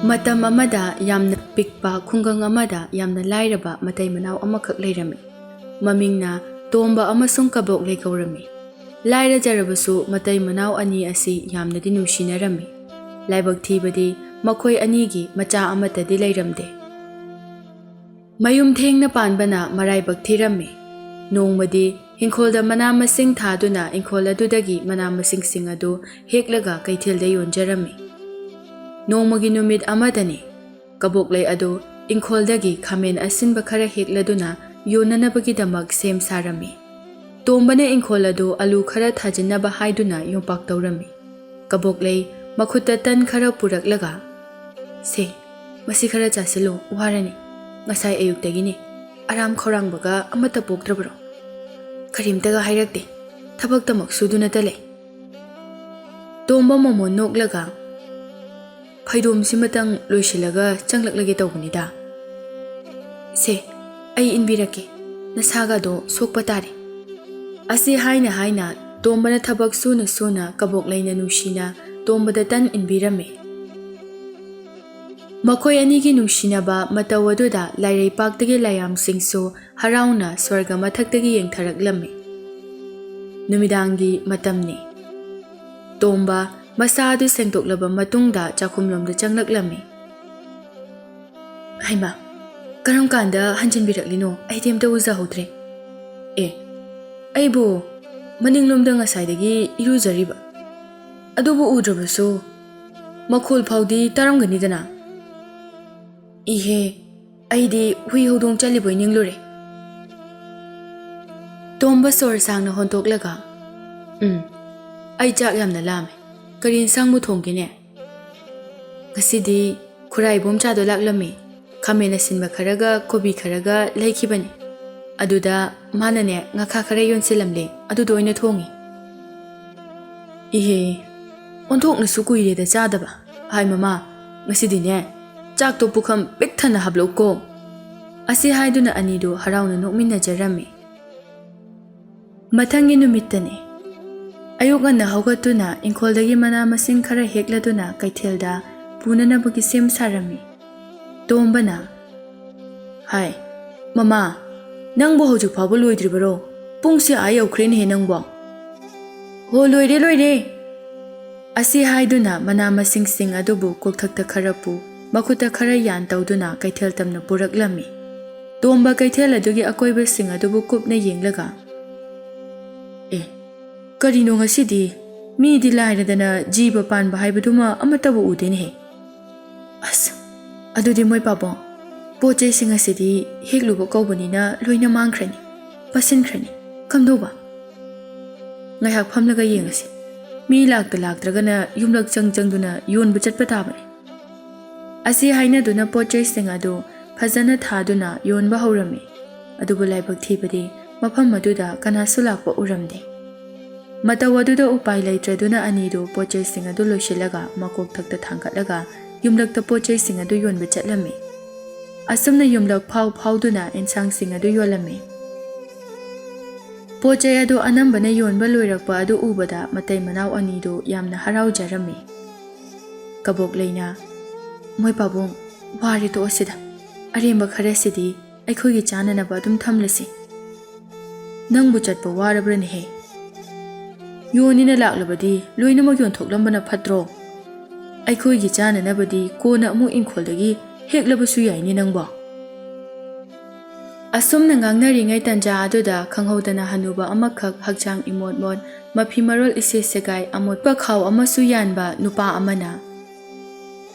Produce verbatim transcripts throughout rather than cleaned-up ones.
ꯃꯇꯝ ꯑꯃꯗ ꯌꯥꯝꯅ ꯄꯤꯛꯄ ꯈꯨꯡꯒꯪ ꯑꯃꯗ ꯌꯥꯝꯅ ꯂꯥꯏꯔꯕ ꯃꯇꯩ ꯃꯅꯥꯎ ꯑꯃꯈꯛ ꯂꯩꯔꯝꯃꯤ꯫ ꯃꯃꯤꯡꯅ ꯇꯣꯝꯕ ꯑꯃꯁꯨꯡ ꯀꯕꯣꯛꯂꯩ ꯀꯧꯔꯝꯃꯤ꯫ ꯂꯥꯏꯔꯖꯔꯕꯁꯨ ꯃꯇꯩ ꯃꯅꯥꯎ ꯑꯅꯤ ꯑꯁꯤ ꯌꯥꯝꯅꯗꯤ ꯅꯨꯡꯁꯤꯅꯔꯝꯃꯤ꯫ ꯂꯥꯏꯕꯛ ꯊꯤꯕꯗꯤ ꯃꯈꯣꯏ ꯑꯅꯤꯒꯤ ꯃꯆꯥ ꯑꯃꯠꯇꯗꯤ ꯂꯩꯔꯝꯗꯦ꯫ ꯃꯌꯨꯝ ꯊꯦꯡꯅ ꯄꯥꯟꯕꯅ ꯃꯔꯥꯏꯕꯛ ꯊꯤꯔꯝꯃꯤ꯫ ꯅꯣꯡꯃꯗꯤ ꯏꯪꯈꯣꯜꯗ ꯃꯅꯥ ꯃꯁꯤꯡ ꯊꯥꯗꯨꯅ ꯏꯪꯈꯣꯜ ꯑꯗꯨꯗꯒꯤ ꯃꯅꯥ ꯃꯁꯤꯡꯁꯤꯡ ꯑꯗꯨ ꯍꯦꯛꯂꯒ ꯀꯩꯊꯦꯜꯗ ꯌꯣꯟꯖꯔꯝꯃꯤ꯫ ꯅꯣꯡꯃꯒꯤ ꯅꯨꯃꯤꯠ ꯑꯃꯗꯅꯤ꯫ ꯀꯕꯣꯛꯂꯩ ꯑꯗꯨ ꯏꯪꯈꯣꯜꯗꯒꯤ ꯈꯥꯃꯦꯟ ꯑꯁꯤꯟꯕ ꯈꯔ ꯍꯦꯛꯂꯗꯨꯅ ꯌꯣꯟꯅꯅꯕꯒꯤꯗꯃꯛ ꯁꯦꯝ ꯁꯥꯔꯝꯃꯤ꯫ ꯇꯣꯝꯕꯅ ꯏꯪꯈꯣꯜ ꯑꯗꯨ ꯑꯂꯨ ꯈꯔ ꯊꯥꯖꯤꯟꯅꯕ ꯍꯥꯏꯗꯨꯅ ꯌꯣꯝꯄꯥꯛ ꯇꯧꯔꯝꯃꯤ꯫ ꯀꯕꯣꯛꯂꯩ ꯃꯈꯨꯠꯇ ꯇꯟ ꯈꯔ ꯄꯨꯔꯛꯂꯒ, "ꯁꯦ, ꯃꯁꯤ ꯈꯔ ꯆꯥꯁꯤꯜꯂꯨ, ꯋꯥꯔꯅꯤ꯫ ꯉꯁꯥꯏ ꯑꯌꯨꯛꯇꯒꯤꯅꯤ ꯑꯔꯥꯝ ꯈꯧꯔꯥꯡꯕꯒ ꯑꯃꯠꯇ ꯄꯣꯛꯇ꯭ꯔꯕ꯭ꯔꯣ? ꯀꯔꯤꯝꯇꯒ ꯍꯥꯏꯔꯛꯇꯦ, ꯊꯕꯛꯇꯃꯛ ꯁꯨꯗꯨꯅꯇ ꯂꯩ꯫" ꯇꯣꯝꯕ ꯃꯃꯣꯟ ꯅꯣꯛꯂꯒ, "ꯐꯩꯗꯣꯝꯁꯤꯃꯇꯪ ꯂꯣꯏꯁꯤꯜꯂꯒ ꯆꯪꯂꯛꯂꯒꯦ ꯇꯧꯕꯅꯤꯗ꯫ ꯁꯦ, ꯑꯩ ꯏꯟꯕꯤꯔꯛꯀꯦ, ꯅꯁꯥꯒꯗꯣ ꯁꯣꯛꯄ ꯇꯥꯔꯦ꯫" ꯑꯁꯤ ꯍꯥꯏꯅ ꯍꯥꯏꯅ ꯇꯣꯝꯕꯅ ꯊꯕꯛ ꯁꯨꯅ ꯁꯨꯅ ꯀꯕꯣꯛꯂꯩꯅ ꯅꯨꯡꯁꯤꯅ ꯇꯣꯝꯕꯗ ꯇꯟ ꯏꯟꯕꯤꯔꯝꯃꯤ꯫ ꯃꯈꯣꯏ ꯑꯅꯤꯒꯤ ꯅꯨꯡꯁꯤꯅꯕ ꯃꯇꯧ ꯑꯗꯨꯗ ꯂꯥꯏꯔꯩꯄꯥꯛꯇꯒꯤ ꯂꯥꯏꯌꯥꯝꯁꯤꯡꯁꯨ ꯍꯔꯥꯎꯅ ꯁ꯭ꯋꯔꯒ ꯃꯊꯛꯇꯒꯤ ꯌꯦꯡꯊꯔꯛꯂꯝꯃꯤ꯫ ꯅꯨꯃꯤꯗꯥꯡꯒꯤ ꯃꯇꯝꯅꯤ꯫ ꯇꯣꯝꯕ ꯃꯁꯥ ꯑꯗꯨ ꯁꯦꯡꯗꯣꯛꯂꯕ ꯃꯇꯨꯡꯗ ꯆꯥꯛꯈꯨꯝꯂꯣꯝꯗ ꯆꯪꯂꯛꯂꯝꯃꯤ꯫ "ꯍꯩꯃꯥ, ꯀꯔꯝ ꯀꯥꯟꯗ ꯍꯟꯖꯤꯟꯕꯤꯔꯛꯂꯤꯅꯣ? ꯑꯩꯗꯤ ꯑꯝꯇ ꯎꯖꯍꯧꯗ꯭ꯔꯦ꯫" "ꯑꯦ, ꯑꯩꯕꯨ ꯃꯅꯤꯡꯂꯣꯝꯗ ꯉꯁꯥꯏꯗꯒꯤ ꯏꯔꯨꯖꯔꯤꯕ꯫ ꯑꯗꯨꯕꯨ ꯎꯗ꯭ꯔꯕꯁꯨ ꯃꯈꯣꯜ ꯐꯥꯎꯗꯤ ꯇꯥꯔꯝꯒꯅꯤꯗꯅ?" "ꯏꯍꯦ, ꯑꯩꯗꯤ ꯍꯨꯏ ꯍꯧꯗꯣꯡ ꯆꯠꯂꯤꯕꯣꯏ ꯅꯤꯡꯂꯨꯔꯦ꯫" ꯇꯣꯝꯕ ꯁꯣꯔ ꯁꯥꯡꯅ ꯍꯣꯟꯗꯣꯛꯂꯒ, "ꯎꯝ, ꯑꯩ ꯆꯥꯛ ꯌꯥꯝꯅ ꯂꯥꯝꯃꯦ꯫ ꯀꯔꯤ ꯏꯟꯁꯥꯡꯕꯨ ꯊꯣꯡꯒꯦꯅꯦ?" "ꯉꯁꯤꯗꯤ ꯈꯨꯔꯥꯏꯕꯣꯝ ꯆꯥꯗꯣ ꯂꯥꯛꯂꯝꯃꯤ꯫ ꯈꯥꯃꯦꯟ ꯑꯁꯤꯟꯕ ꯈꯔꯒ ꯀꯣꯕꯤ ꯈꯔꯒ ꯂꯩꯈꯤꯕꯅꯤ꯫ ꯑꯗꯨꯗ ꯃꯥꯅꯅꯦ ꯉꯥꯈꯥ ꯈꯔ ꯌꯣꯟꯁꯤꯜꯂꯝꯂꯦ, ꯑꯗꯨꯗꯣ ꯑꯣꯏꯅ ꯊꯣꯡꯉꯤ꯫" "ꯏꯍꯦ, ꯑꯣꯟꯊꯣꯛꯅꯁꯨ ꯀꯨꯏꯔꯦꯗ ꯆꯥꯗꯕ꯫ ꯍꯥꯏ ꯃꯃꯥ, ꯉꯁꯤꯗꯤꯅꯦ ꯆꯥꯛꯇꯣ ꯄꯨꯈꯝ ꯄꯤꯛ ꯊꯟꯅ ꯍꯥꯞꯂꯛꯎꯀꯣ꯫" ꯑꯁꯤ ꯍꯥꯏꯗꯨꯅ ꯑꯅꯤꯗꯨ ꯍꯔꯥꯎꯅ ꯅꯣꯛꯃꯤꯟꯅꯖꯔꯝꯃꯤ꯫ ꯃꯊꯪꯒꯤ ꯅꯨꯃꯤꯠꯇꯅꯤ꯫ ꯑꯌꯨꯛ ꯉꯟꯅ ꯍꯧꯒꯠꯇꯨꯅ ꯏꯪꯈꯣꯜꯗꯒꯤ ꯃꯅꯥ ꯃꯁꯤꯡ ꯈꯔ ꯍꯦꯛꯂꯗꯨꯅ ꯀꯩꯊꯦꯜꯗ ꯄꯨꯅꯅꯕꯒꯤ ꯁꯦꯝ ꯁꯥꯔꯝꯃꯤ꯫ ꯇꯣꯝꯕꯅ, "ꯍꯥꯏ, ꯃꯃꯥ, ꯅꯪꯕꯨ ꯍꯧꯖꯤꯛ ꯐꯥꯎꯕ ꯂꯣꯏꯗ꯭ꯔꯤꯕꯔꯣ? ꯄꯨꯡꯁꯦ ꯑꯥ ꯌꯧꯈ꯭ꯔꯦꯅꯦꯍꯦ ꯅꯪꯕꯣ!" "ꯍꯣ, ꯂꯣꯏꯔꯦ, ꯂꯣꯏꯔꯦ!" ꯑꯁꯤ ꯍꯥꯏꯗꯨꯅ ꯃꯅꯥ ꯃꯁꯤꯡꯁꯤꯡ ꯑꯗꯨꯕꯨ ꯀꯣꯛꯊꯛꯇ ꯈꯔ ꯄꯨ, ꯃꯈꯨꯠꯇ ꯈꯔ ꯌꯥꯟ ꯇꯧꯗꯨꯅ ꯀꯩꯊꯦꯜ ꯇꯝꯅ ꯄꯨꯔꯛꯂꯝꯃꯤ꯫ ꯇꯣꯝꯕ ꯀꯩꯊꯦꯜ ꯑꯗꯨꯒꯤ ꯑꯀꯣꯏꯕꯁꯤꯡ ꯑꯗꯨꯕꯨ ꯀꯨꯞꯅ ꯌꯦꯡꯂꯒ, "ꯑꯦ, ꯀꯔꯤꯅꯣ ꯉꯁꯤꯗꯤ? ꯃꯤꯗꯤ ꯂꯥꯏꯔꯗꯅ ꯖꯤꯕ ꯄꯥꯟꯕ ꯍꯥꯏꯕꯗꯨꯃ ꯑꯃꯠꯇꯕꯨ ꯎꯗꯦꯅꯦꯍꯦ꯫ ꯑꯁ, ꯑꯗꯨꯗꯤ ꯃꯣꯏ ꯄꯥꯕꯨꯡ, ꯄꯣꯠ ꯆꯩꯁꯤꯡ ꯑꯁꯤꯗꯤ ꯍꯦꯛꯂꯨꯕ ꯀꯧꯕꯅꯤꯅ ꯂꯣꯏꯅ ꯃꯥꯡꯈ꯭ꯔꯅꯤ, ꯄꯠꯁꯤꯟꯈ꯭ꯔꯅꯤ꯫ ꯀꯝꯗꯧꯕ?" "ꯉꯥꯏꯍꯥꯛ ꯐꯝꯂꯒ ꯌꯦꯡꯉꯁꯤ꯫ ꯃꯤ ꯂꯥꯛꯇ ꯂꯥꯛꯇ꯭ꯔꯒꯅ ꯌꯨꯝꯂꯛ ꯆꯪ ꯆꯪꯗꯨꯅ ꯌꯣꯟꯕ ꯆꯠꯄ ꯇꯥꯕꯅꯤ꯫" ꯑꯁꯤ ꯍꯥꯏꯅꯗꯨꯅ ꯄꯣꯠ ꯆꯩꯁꯤꯡ ꯑꯗꯨ ꯐꯖꯅ ꯊꯥꯗꯨꯅ ꯌꯣꯟꯕ ꯍꯧꯔꯝꯃꯤ꯫ ꯑꯗꯨꯕꯨ ꯂꯥꯏꯕꯛ ꯊꯤꯕꯗꯤ ꯃꯐꯝ ꯑꯗꯨꯗ ꯀꯅꯥꯁꯨ ꯂꯥꯛꯄ ꯎꯔꯝꯗꯦ꯫ ꯃꯇꯧ ꯑꯗꯨꯗ ꯎꯄꯥꯏ ꯂꯩꯇ꯭ꯔꯗꯨꯅ ꯑꯅꯤꯗꯨ ꯄꯣꯠ ꯆꯩꯁꯤꯡ ꯑꯗꯨ ꯂꯣꯏꯁꯤꯜꯂꯒ ꯃꯀꯣꯛꯊꯛꯇ ꯊꯥꯡꯒꯠꯂꯒ ꯌꯨꯝꯂꯛꯇ ꯄꯣꯠ ꯆꯩꯁꯤꯡ ꯑꯗꯨ ꯌꯣꯟꯕ ꯆꯠꯂꯝꯃꯤ꯫ ꯑꯁꯨꯝꯅ ꯌꯨꯝꯂꯛ ꯐꯥꯎ ꯐꯥꯎꯗꯨꯅ ꯑꯦꯟꯁꯥꯡꯁꯤꯡ ꯑꯗꯨ ꯌꯣꯜꯂꯝꯃꯤ꯫ ꯄꯣꯠ ꯆꯩ ꯑꯗꯨ ꯑꯅꯝꯕꯅ ꯌꯣꯟꯕ ꯂꯣꯏꯔꯛꯄ ꯑꯗꯨ ꯎꯕꯗ ꯃꯇꯩ ꯃꯅꯥꯎ ꯑꯅꯤꯗꯨ ꯌꯥꯝꯅ ꯍꯔꯥꯎꯖꯔꯝꯃꯤ꯫ ꯀꯕꯣꯛꯂꯩꯅ, "ꯃꯣꯏ ꯄꯥꯕꯨꯡ, ꯋꯥꯔꯦ ꯇꯣꯛꯑꯁꯤꯗ꯫ ꯑꯔꯦꯝꯕ ꯈꯔꯁꯤꯗꯤ ꯑꯩꯈꯣꯏꯒꯤ ꯆꯥꯅꯅꯕ ꯑꯗꯨꯝ ꯊꯝꯂꯁꯤ꯫ ꯅꯪꯕꯨ ꯆꯠꯄ ꯋꯥꯔꯕ꯭ꯔꯅꯦꯍꯦ? ꯌꯣꯟꯅꯤꯅ ꯂꯥꯛꯂꯕꯗꯤ ꯂꯣꯏꯅꯃꯛ ꯌꯣꯟꯊꯣꯛꯂꯝꯕꯅ ꯐꯠꯇ꯭ꯔꯣ? ꯑꯩꯈꯣꯏꯒꯤ ꯆꯥꯅꯅꯕꯗꯤ ꯀꯣꯟꯅ ꯑꯃꯨꯛ ꯏꯪꯈꯣꯜꯗꯒꯤ ꯍꯦꯛꯂꯕꯁꯨ ꯌꯥꯏꯅꯦ ꯅꯪꯕꯣ꯫" ꯑꯁꯨꯝꯅ ꯉꯥꯡꯅꯔꯤꯉꯩ ꯇꯟꯖꯥ ꯑꯗꯨꯗ ꯈꯪꯍꯧꯗꯅ ꯍꯅꯨꯕ ꯑꯃꯈꯛ ꯍꯛꯆꯥꯡ ꯏꯃꯣꯠ ꯃꯣꯠ, ꯃꯐꯤ ꯃꯔꯣꯜ ꯏꯁꯦ ꯁꯦꯒꯥꯏ, ꯑꯃꯣꯠꯄ ꯈꯥꯎ ꯑꯃꯁꯨ ꯌꯥꯟꯕ ꯅꯨꯄꯥ ꯑꯃꯅ,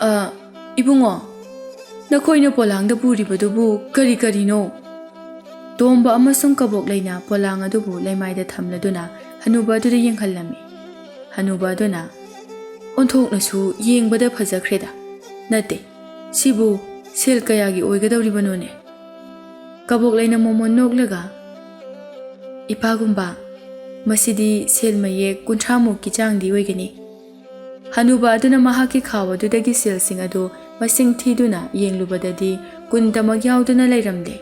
"ꯑ, ꯏꯕꯨꯡꯉꯣ, ꯅꯈꯣꯏꯅ ꯄꯣꯂꯥꯡꯗ ꯄꯨꯔꯤꯕꯗꯨꯕꯨ ꯀꯔꯤ ꯀꯔꯤꯅꯣ?" ꯇꯣꯝꯕ ꯑꯃꯁꯨꯡ ꯀꯕꯣꯛꯂꯩꯅ ꯄꯣꯂꯥꯡ ꯑꯗꯨꯕꯨ ꯂꯩꯃꯥꯏꯗ ꯊꯝꯂꯗꯨꯅ ꯍꯅꯨꯕ ꯑꯗꯨꯗ ꯌꯦꯡꯍꯜꯂꯝꯃꯤ꯫ ꯍꯅꯨꯕ ꯑꯗꯨꯅ, "ꯑꯣꯟꯊꯣꯛꯅꯁꯨ ꯌꯦꯡꯕꯗ ꯐꯖꯈ꯭ꯔꯦꯗ꯫ ꯅꯠꯇꯦ, ꯁꯤꯕꯨ ꯁꯦꯜ ꯀꯌꯥꯒꯤ ꯑꯣꯏꯒꯗꯧꯔꯤꯕꯅꯣꯅꯦ?" ꯀꯕꯣꯛꯂꯩꯅ ꯃꯣꯃꯣꯟ ꯅꯣꯛꯂꯒ, "ꯏꯄꯥꯒꯨꯝꯕ, ꯃꯁꯤꯗꯤ ꯁꯦꯜ ꯃꯌꯦꯛ ꯀꯨꯟꯊ꯭ꯔꯥ ꯃꯨꯛꯀꯤ ꯆꯥꯡꯗꯤ ꯑꯣꯏꯒꯅꯤ꯫" ꯍꯅꯨꯕ ꯑꯗꯨꯅ ꯃꯍꯥꯛꯀꯤ ꯈꯥꯎ ꯑꯗꯨꯗꯒꯤ ꯁꯦꯜꯁꯤꯡ ꯑꯗꯨ ꯃꯁꯤꯡ ꯊꯤꯗꯨꯅ ꯌꯦꯡꯂꯨꯕꯗꯗꯤ ꯀꯨꯟꯇꯃꯛ ꯌꯥꯎꯗꯨꯅ ꯂꯩꯔꯝꯗꯦ꯫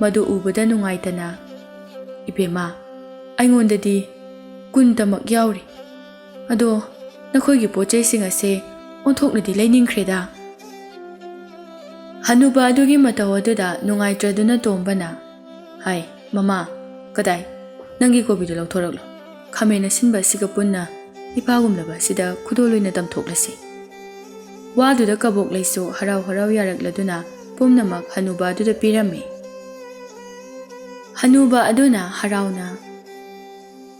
ꯃꯗꯨ ꯎꯕꯗ ꯅꯨꯡꯉꯥꯏꯇꯅ, "ꯏꯕꯦꯝꯃ, ꯑꯩꯉꯣꯟꯗꯗꯤ ꯀꯨꯟꯇꯃꯛ ꯌꯥꯎꯔꯤ꯫ ꯑꯗꯣ ꯅꯈꯣꯏꯒꯤ ꯄꯣꯠ ꯆꯩꯁꯤꯡ ꯑꯁꯦ ꯑꯣꯟꯊꯣꯛꯅꯗꯤ ꯂꯩꯅꯤꯡꯈ꯭ꯔꯦꯗ꯫ ꯍꯅꯨꯕ ꯑꯗꯨꯒꯤ ꯃꯇꯧ ꯑꯗꯨꯗ ꯅꯨꯡꯉꯥꯏꯇ꯭ꯔꯗꯨꯅ ꯇꯣꯝꯕꯅ ꯍꯥꯏ, "ꯃꯃꯥ, ꯀꯗꯥꯏ? ꯅꯪꯒꯤ ꯀꯣꯕꯤꯗꯨ ꯂꯧꯊꯣꯔꯛꯂꯣ꯫ ꯈꯥꯃꯦꯟ ꯑꯁꯤꯟꯕ ꯑꯁꯤꯒ ꯄꯨꯟꯅ ꯏꯄꯥꯒꯨꯝꯂꯕ ꯑꯁꯤꯗ ꯈꯨꯗꯣꯜ ꯑꯣꯏꯅ ꯇꯝꯊꯣꯛꯂꯁꯤ꯫" ꯋꯥꯗꯨꯗ ꯀꯕꯣꯛꯂꯩꯁꯨ ꯍꯔꯥꯎ ꯍꯔꯥꯎ ꯌꯥꯔꯛꯂꯗꯨꯅ ꯄꯨꯝꯅꯃꯛ ꯍꯅꯨꯕ ꯑꯗꯨꯗ ꯄꯤꯔꯝꯃꯤ꯫ ꯍꯅꯨꯕ ꯑꯗꯨꯅ ꯍꯔꯥꯎꯅ,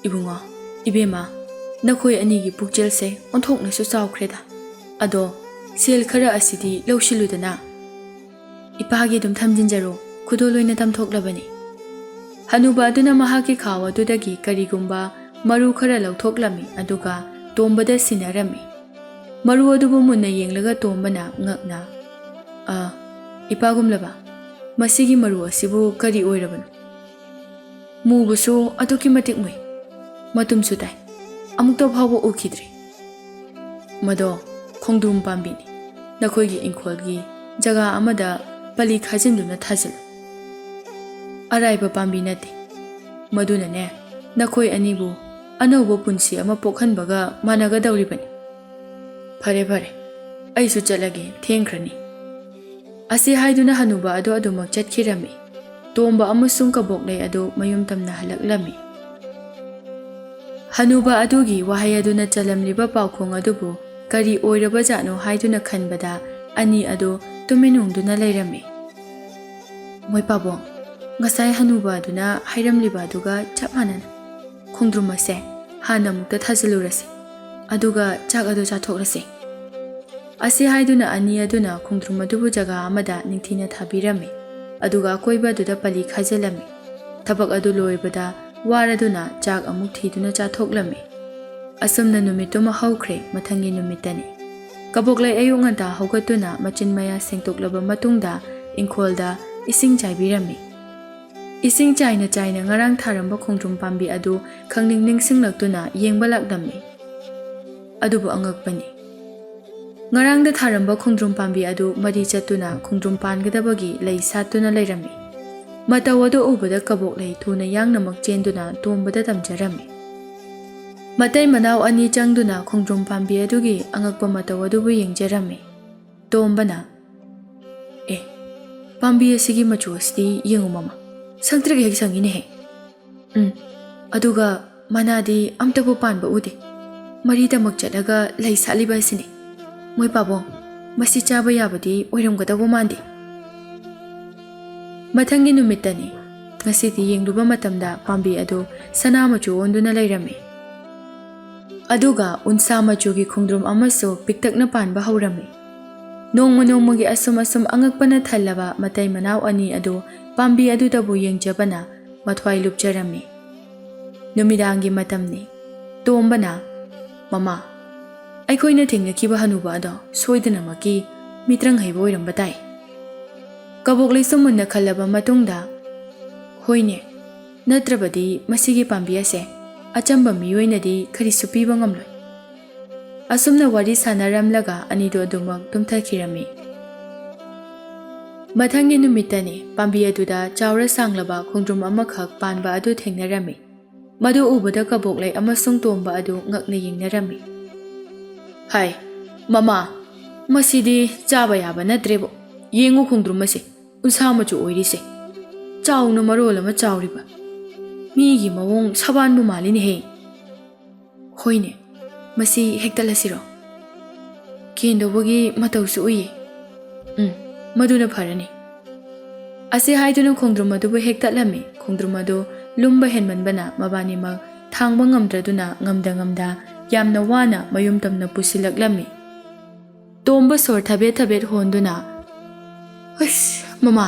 "ꯏꯕꯨꯡꯉꯣ, ꯏꯕꯦꯝꯃ, ꯅꯈꯣꯏ ꯑꯅꯤꯒꯤ ꯄꯨꯛꯆꯦꯜꯁꯦ ꯑꯣꯟꯊꯣꯛꯅꯁꯨ ꯆꯥꯎꯈ꯭ꯔꯦꯗ꯫ ꯑꯗꯣ ꯁꯦꯜ ꯈꯔ ꯑꯁꯤꯗꯤ ꯂꯧꯁꯤꯜꯂꯨꯗꯅ꯫ ꯏꯄꯥꯒꯤ ꯑꯗꯨꯝ ꯊꯝꯖꯤꯟꯖꯔꯣ, ꯈꯨꯗꯣꯜ ꯑꯣꯏꯅ ꯇꯝꯊꯣꯛꯂꯕꯅꯤ꯫" ꯍꯅꯨꯕ ꯑꯗꯨꯅ ꯃꯍꯥꯛꯀꯤ ꯈꯥꯎ ꯑꯗꯨꯗꯒꯤ ꯀꯔꯤꯒꯨꯝꯕ ꯃꯔꯨ ꯈꯔ ꯂꯧꯊꯣꯛꯂꯝꯃꯤ, ꯑꯗꯨꯒ ꯇꯣꯝꯕꯗ ꯁꯤꯟꯅꯔꯝꯃꯤ꯫ ꯃꯔꯨ ꯑꯗꯨꯕꯨ ꯃꯨꯟꯅ ꯌꯦꯡꯂꯒ ꯇꯣꯝꯕꯅ ꯉꯛꯅ, "ꯑ, ꯏꯄꯥꯒꯨꯝꯂꯕ, ꯃꯁꯤꯒꯤ ꯃꯔꯨ ꯑꯁꯤꯕꯨ ꯀꯔꯤ ꯑꯣꯏꯔꯕꯅꯣ? ꯃꯨꯕꯁꯨ ꯑꯗꯨꯛꯀꯤ ꯃꯇꯤꯛ ꯃꯨꯏ, ꯃꯇꯨꯝꯁꯨ ꯇꯥꯏ, ꯑꯃꯨꯛꯇ ꯐꯥꯎꯕ ꯎꯈꯤꯗ꯭ꯔꯤ꯫" "ꯃꯗꯣ ꯈꯣꯡꯗ꯭ꯔꯨꯝ ꯄꯥꯝꯕꯤꯅꯤ꯫ ꯅꯈꯣꯏꯒꯤ ꯏꯪꯈꯣꯜꯒꯤ ꯖꯒꯥ ꯑꯃꯗ ꯄꯂꯤ ꯈꯥꯖꯤꯟꯗꯨꯅ ꯊꯥꯖꯤꯜꯂꯨ꯫ ꯑꯔꯥꯏꯕ ꯄꯥꯝꯕꯤ ꯅꯠꯇꯦ꯫ ꯃꯗꯨꯅꯅꯦ, ꯅꯈꯣꯏ ꯑꯅꯤꯕꯨ ꯑꯅꯧꯕ ꯄꯨꯟꯁꯤ ꯑꯃ ꯄꯣꯛꯍꯟꯕꯒ ꯃꯥꯟꯅꯒꯗꯧꯔꯤꯕꯅꯤ꯫ ꯐꯔꯦ, ꯐꯔꯦ, ꯑꯩꯁꯨ ꯆꯠꯂꯒꯦ, ꯊꯦꯡꯈ꯭ꯔꯅꯤ꯫" ꯑꯁꯤ ꯍꯥꯏꯗꯨꯅ ꯍꯅꯨꯕ ꯑꯗꯨ ꯑꯗꯨꯃꯛ ꯆꯠꯈꯤꯔꯝꯃꯤ꯫ ꯇꯣꯝꯕ ꯑꯃꯁꯨꯡ ꯀꯕꯣꯛꯂꯩ ꯑꯗꯨ ꯃꯌꯨꯝ ꯇꯝꯅ ꯍꯜꯂꯛꯂꯝꯃꯤ꯫ ꯍꯅꯨꯕ ꯑꯗꯨꯒꯤ ꯋꯥꯍꯩ ꯑꯗꯨꯅ ꯆꯜꯂꯝꯂꯤꯕ ꯄꯥꯎꯈꯣꯡ ꯑꯗꯨꯕꯨ ꯀꯔꯤ ꯑꯣꯏꯔꯕꯖꯥꯠꯅꯣ ꯍꯥꯏꯗꯨꯅ ꯈꯟꯕꯗ ꯑꯅꯤ ꯑꯗꯨ ꯇꯨꯃꯤꯟ ꯎꯪꯗꯨꯅ ꯂꯩꯔꯝꯃꯤ꯫ "ꯃꯣꯏ ꯄꯥꯕꯣꯡ, ꯉꯁꯥꯏ ꯍꯅꯨꯕ ꯑꯗꯨꯅ ꯍꯥꯏꯔꯝꯂꯤꯕ ꯑꯗꯨꯒ ꯆꯞ ꯃꯥꯟꯅꯅ ꯈꯣꯡꯗ꯭ꯔꯨꯝ ꯑꯁꯦ ꯍꯥꯟꯅ ꯑꯃꯨꯛꯇ ꯊꯥꯖꯤꯜꯂꯨꯔꯁꯤ, ꯑꯗꯨꯒ ꯆꯥꯛ ꯑꯗꯨ ꯆꯥꯊꯣꯛꯂꯁꯤ꯫" ꯑꯁꯤ ꯍꯥꯏꯗꯨꯅ ꯑꯅꯤ ꯑꯗꯨꯅ ꯈꯣꯡꯗ꯭ꯔꯨꯝ ꯑꯗꯨꯕꯨ ꯖꯒꯥ ꯑꯃꯗ ꯅꯤꯡꯊꯤꯅ ꯊꯥꯕꯤꯔꯝꯃꯤ, ꯑꯗꯨꯒ ꯑꯀꯣꯏꯕ ꯑꯗꯨꯗ ꯄꯂꯤ ꯈꯥꯖꯤꯜꯂꯝꯃꯤ꯫ ꯊꯕꯛ ꯑꯗꯨ ꯂꯣꯏꯕꯗ ꯋꯥꯔꯗꯨꯅ ꯆꯥꯛ ꯑꯃꯨꯛ ꯊꯤꯗꯨꯅ ꯆꯥꯊꯣꯛꯂꯝꯃꯤ꯫ ꯑꯁꯨꯝꯅ ꯅꯨꯃꯤꯠꯇꯨꯃ ꯍꯧꯈ꯭ꯔꯦ꯫ ꯃꯊꯪꯒꯤ ꯅꯨꯃꯤꯠꯇꯅꯤ꯫ ꯀꯕꯣꯛꯂꯩ ꯑꯌꯨꯛ ꯉꯟꯇꯥ ꯍꯧꯒꯠꯇꯨꯅ ꯃꯆꯤꯟ ꯃꯌꯥ ꯁꯦꯡꯗꯣꯛꯂꯕ ꯃꯇꯨꯡꯗ ꯏꯪꯈꯣꯜꯗ ꯏꯁꯤꯡ ꯆꯥꯏꯕꯤꯔꯝꯃꯤ꯫ ꯏꯁꯤꯡ ꯆꯥꯏꯅ ꯆꯥꯏꯅ ꯉꯔꯥꯡ ꯊꯥꯔꯝꯕ ꯈꯣꯡꯗ꯭ꯔꯨꯝ ꯄꯥꯝꯕꯤ ꯑꯗꯨ ꯈꯪꯅꯤꯡ ꯅꯤꯡꯁꯤꯡꯂꯛꯇꯨꯅ ꯌꯦꯡꯕ ꯂꯥꯛꯂꯝꯃꯤ꯫ ꯑꯗꯨꯕꯨ ꯑꯉꯛꯄꯅꯤ, ꯉꯔꯥꯡꯗ ꯊꯥꯔꯝꯕ ꯈꯣꯡꯗ꯭ꯔꯨꯝ ꯄꯥꯝꯕꯤ ꯑꯗꯨ ꯃꯔꯤ ꯆꯠꯇꯨꯅ ꯈꯣꯡꯗ꯭ꯔꯨꯝ ꯄꯥꯟꯒꯗꯕꯒꯤ ꯂꯩ ꯁꯥꯠꯇꯨꯅ ꯂꯩꯔꯝꯃꯤ꯫ ꯃꯇꯧ ꯑꯗꯨ ꯎꯕꯗ ꯀꯕꯣꯛꯂꯩ ꯊꯨꯅ ꯌꯥꯡꯅꯃꯛ ꯆꯦꯟꯗꯨꯅ ꯇꯣꯝꯕꯗ ꯇꯝꯖꯔꯝꯃꯤ꯫ ꯃꯇꯩ ꯃꯅꯥꯎ ꯑꯅꯤ ꯆꯪꯗꯨꯅ ꯈꯣꯡꯗ꯭ꯔꯨꯝ ꯄꯥꯝꯕꯤ ꯑꯗꯨꯒꯤ ꯑꯉꯛꯄ ꯃꯇꯧ ꯑꯗꯨꯕꯨ ꯌꯦꯡꯖꯔꯝꯃꯤ꯫ ꯇꯣꯝꯕꯅ, "ꯑꯦ, ꯄꯥꯝꯕꯤ ꯑꯁꯤꯒꯤ ꯃꯆꯨ ꯑꯁꯤꯗꯤ ꯌꯦꯡꯉꯨ ꯃꯃꯥ, ꯁꯪꯇ꯭ꯔꯤꯛ ꯍꯦꯛ ꯁꯪꯉꯤꯅꯦꯍꯦ꯫ ꯎꯝ, ꯑꯗꯨꯒ ꯃꯅꯥꯗꯤ ꯑꯝꯇꯕꯨ ꯄꯥꯟꯕ ꯎꯗꯦ꯫ ꯃꯔꯤꯗꯃꯛ ꯆꯠꯂꯒ ꯂꯩ ꯁꯥꯠꯂꯤꯕ ꯑꯁꯤꯅꯤ꯫ ꯃꯣꯏ ꯄꯥꯕꯨꯡ, ꯃꯁꯤ ꯆꯥꯕ ꯌꯥꯕꯗꯤ ꯑꯣꯏꯔꯝꯒꯗꯧꯕ ꯃꯥꯟꯗꯦ"꯫ ꯃꯊꯪꯒꯤ ꯅꯨꯃꯤꯠꯇꯅꯤ꯫ ꯉꯁꯤꯗꯤ ꯌꯦꯡꯂꯨꯕ ꯃꯇꯝꯗ ꯄꯥꯝꯕꯤ ꯑꯗꯨ ꯁꯅꯥ ꯃꯆꯨ ꯑꯣꯟꯗꯨꯅ ꯂꯩꯔꯝꯃꯤ꯫ ꯑꯗꯨꯒ ꯎꯟꯁꯥ ꯃꯆꯨꯒꯤ ꯈꯣꯡꯗ꯭ꯔꯨꯝ ꯑꯃꯁꯨ ꯄꯤꯛꯇꯛꯅ ꯄꯥꯟꯕ ꯍꯧꯔꯝꯃꯤ꯫ ꯅꯣꯡꯃ ꯅꯣꯡꯃꯒꯤ ꯑꯁꯨꯝ ꯑꯁꯨꯝ ꯑꯉꯛꯄꯅ ꯊꯜꯂꯕ ꯃꯇꯩ ꯃꯅꯥꯎ ꯑꯅꯤ ꯑꯗꯨ ꯄꯥꯝꯕꯤ ꯑꯗꯨꯗꯕꯨ ꯌꯦꯡꯖꯕꯅ ꯃꯊ꯭ꯋꯥꯏ ꯂꯨꯞꯆꯔꯝꯃꯤ꯫ ꯅꯨꯃꯤꯗꯥꯡꯒꯤ ꯃꯇꯝꯅꯤ꯫ ꯇꯣꯝꯕꯅ, "ꯃꯃꯥ, ꯑꯩꯈꯣꯏꯅ ꯊꯦꯡꯅꯈꯤꯕ ꯍꯅꯨꯕ ꯑꯗꯣ ꯁꯣꯏꯗꯅꯃꯛꯀꯤ ꯃꯤꯇ꯭ꯔꯪ ꯍꯩꯕ ꯑꯣꯏꯔꯝꯕ ꯇꯥꯏ"꯫ ꯀꯕꯣꯛꯂꯩꯁꯨ ꯃꯨꯟꯅ ꯈꯜꯂꯕ ꯃꯇꯨꯡꯗ, "ꯍꯣꯏꯅꯦ, ꯅꯠꯇ꯭ꯔꯕꯗꯤ ꯃꯁꯤꯒꯤ ꯄꯥꯝꯕꯤ ꯑꯁꯦ ꯑꯆꯝꯕ ꯃꯤꯑꯣꯏꯅꯗꯤ ꯀꯔꯤꯁꯨ ꯄꯤꯕ ꯉꯝꯂꯣꯏ"꯫ ꯑꯁꯨꯝꯅ ꯋꯥꯔꯤ ꯁꯥꯟꯅꯔꯝꯂꯒ ꯑꯅꯤꯗꯨ ꯑꯗꯨꯃꯛ ꯇꯨꯝꯊꯈꯤꯔꯝꯃꯤ꯫ ꯃꯊꯪꯒꯤ ꯅꯨꯃꯤꯠꯇꯅꯤ ꯄꯥꯝꯕꯤ ꯑꯗꯨꯗ ꯆꯥꯎꯔ ꯁꯥꯡꯂꯕ ꯈꯣꯡꯗ꯭ꯔꯨꯝ ꯑꯃꯈꯛ ꯄꯥꯟꯕ ꯑꯗꯨ ꯊꯦꯡꯅꯔꯝꯃꯤ꯫ ꯃꯗꯨ ꯎꯕꯗ ꯀꯕꯣꯛꯂꯩ ꯑꯃꯁꯨꯡ ꯇꯣꯝꯕ ꯑꯗꯨ ꯉꯛꯅ ꯌꯦꯡꯅꯔꯝꯃꯤ꯫ "ꯍꯥꯏ, ꯃꯃꯥ, ꯃꯁꯤꯗꯤ ꯆꯥꯕ ꯌꯥꯕ ꯅꯠꯇ꯭ꯔꯦꯕꯣ꯫ ꯌꯦꯡꯉꯨ ꯈꯣꯡꯗ꯭ꯔꯨꯝ ꯑꯁꯦ, ꯎꯟꯁꯥ ꯃꯆꯨ ꯑꯣꯏꯔꯤꯁꯦ꯫ ꯆꯥꯎꯅ ꯃꯔꯣꯜ ꯑꯃ ꯆꯥꯎꯔꯤꯕ꯫ ꯃꯤꯒꯤ ꯃꯑꯣꯡ ꯁꯕꯥꯟꯕꯨ ꯃꯥꯜꯂꯤꯅꯦꯍꯦ"꯫ "ꯍꯣꯏꯅꯦ, ꯃꯁꯤ ꯍꯦꯛꯇꯠꯂꯁꯤꯔꯣ? ꯀꯦꯟꯗꯧꯕꯒꯤ ꯃꯇꯧꯁꯨ ꯎꯏꯌꯦ꯫ ꯎꯝ, ꯃꯗꯨꯅ ꯐꯔꯅꯤ"꯫ ꯑꯁꯤ ꯍꯥꯏꯗꯨꯅ ꯈꯣꯡꯗ꯭ꯔꯨꯝ ꯑꯗꯨꯕꯨ ꯍꯦꯛꯇꯠꯂꯝꯃꯤ꯫ ꯈꯣꯡꯗ꯭ꯔꯨꯝ ꯑꯗꯨ ꯂꯨꯝꯕ ꯍꯦꯟꯃꯟꯕꯅ ꯃꯕꯥꯅꯤꯃꯛ ꯊꯥꯡꯕ ꯉꯝꯗ꯭ꯔꯗꯨꯅ ꯉꯝꯗ ꯉꯝꯗ ꯌꯥꯝꯅ ꯋꯥꯅ ꯃꯌꯨꯝ ꯇꯝꯅ ꯄꯨꯁꯤꯜꯂꯛꯂꯝꯃꯤ꯫ ꯇꯣꯝꯕ ꯁꯣꯔ ꯊꯕꯦꯠ ꯊꯕꯦꯠ ꯍꯣꯟꯗꯨꯅ, "ꯑꯁ, ꯃꯃꯥ,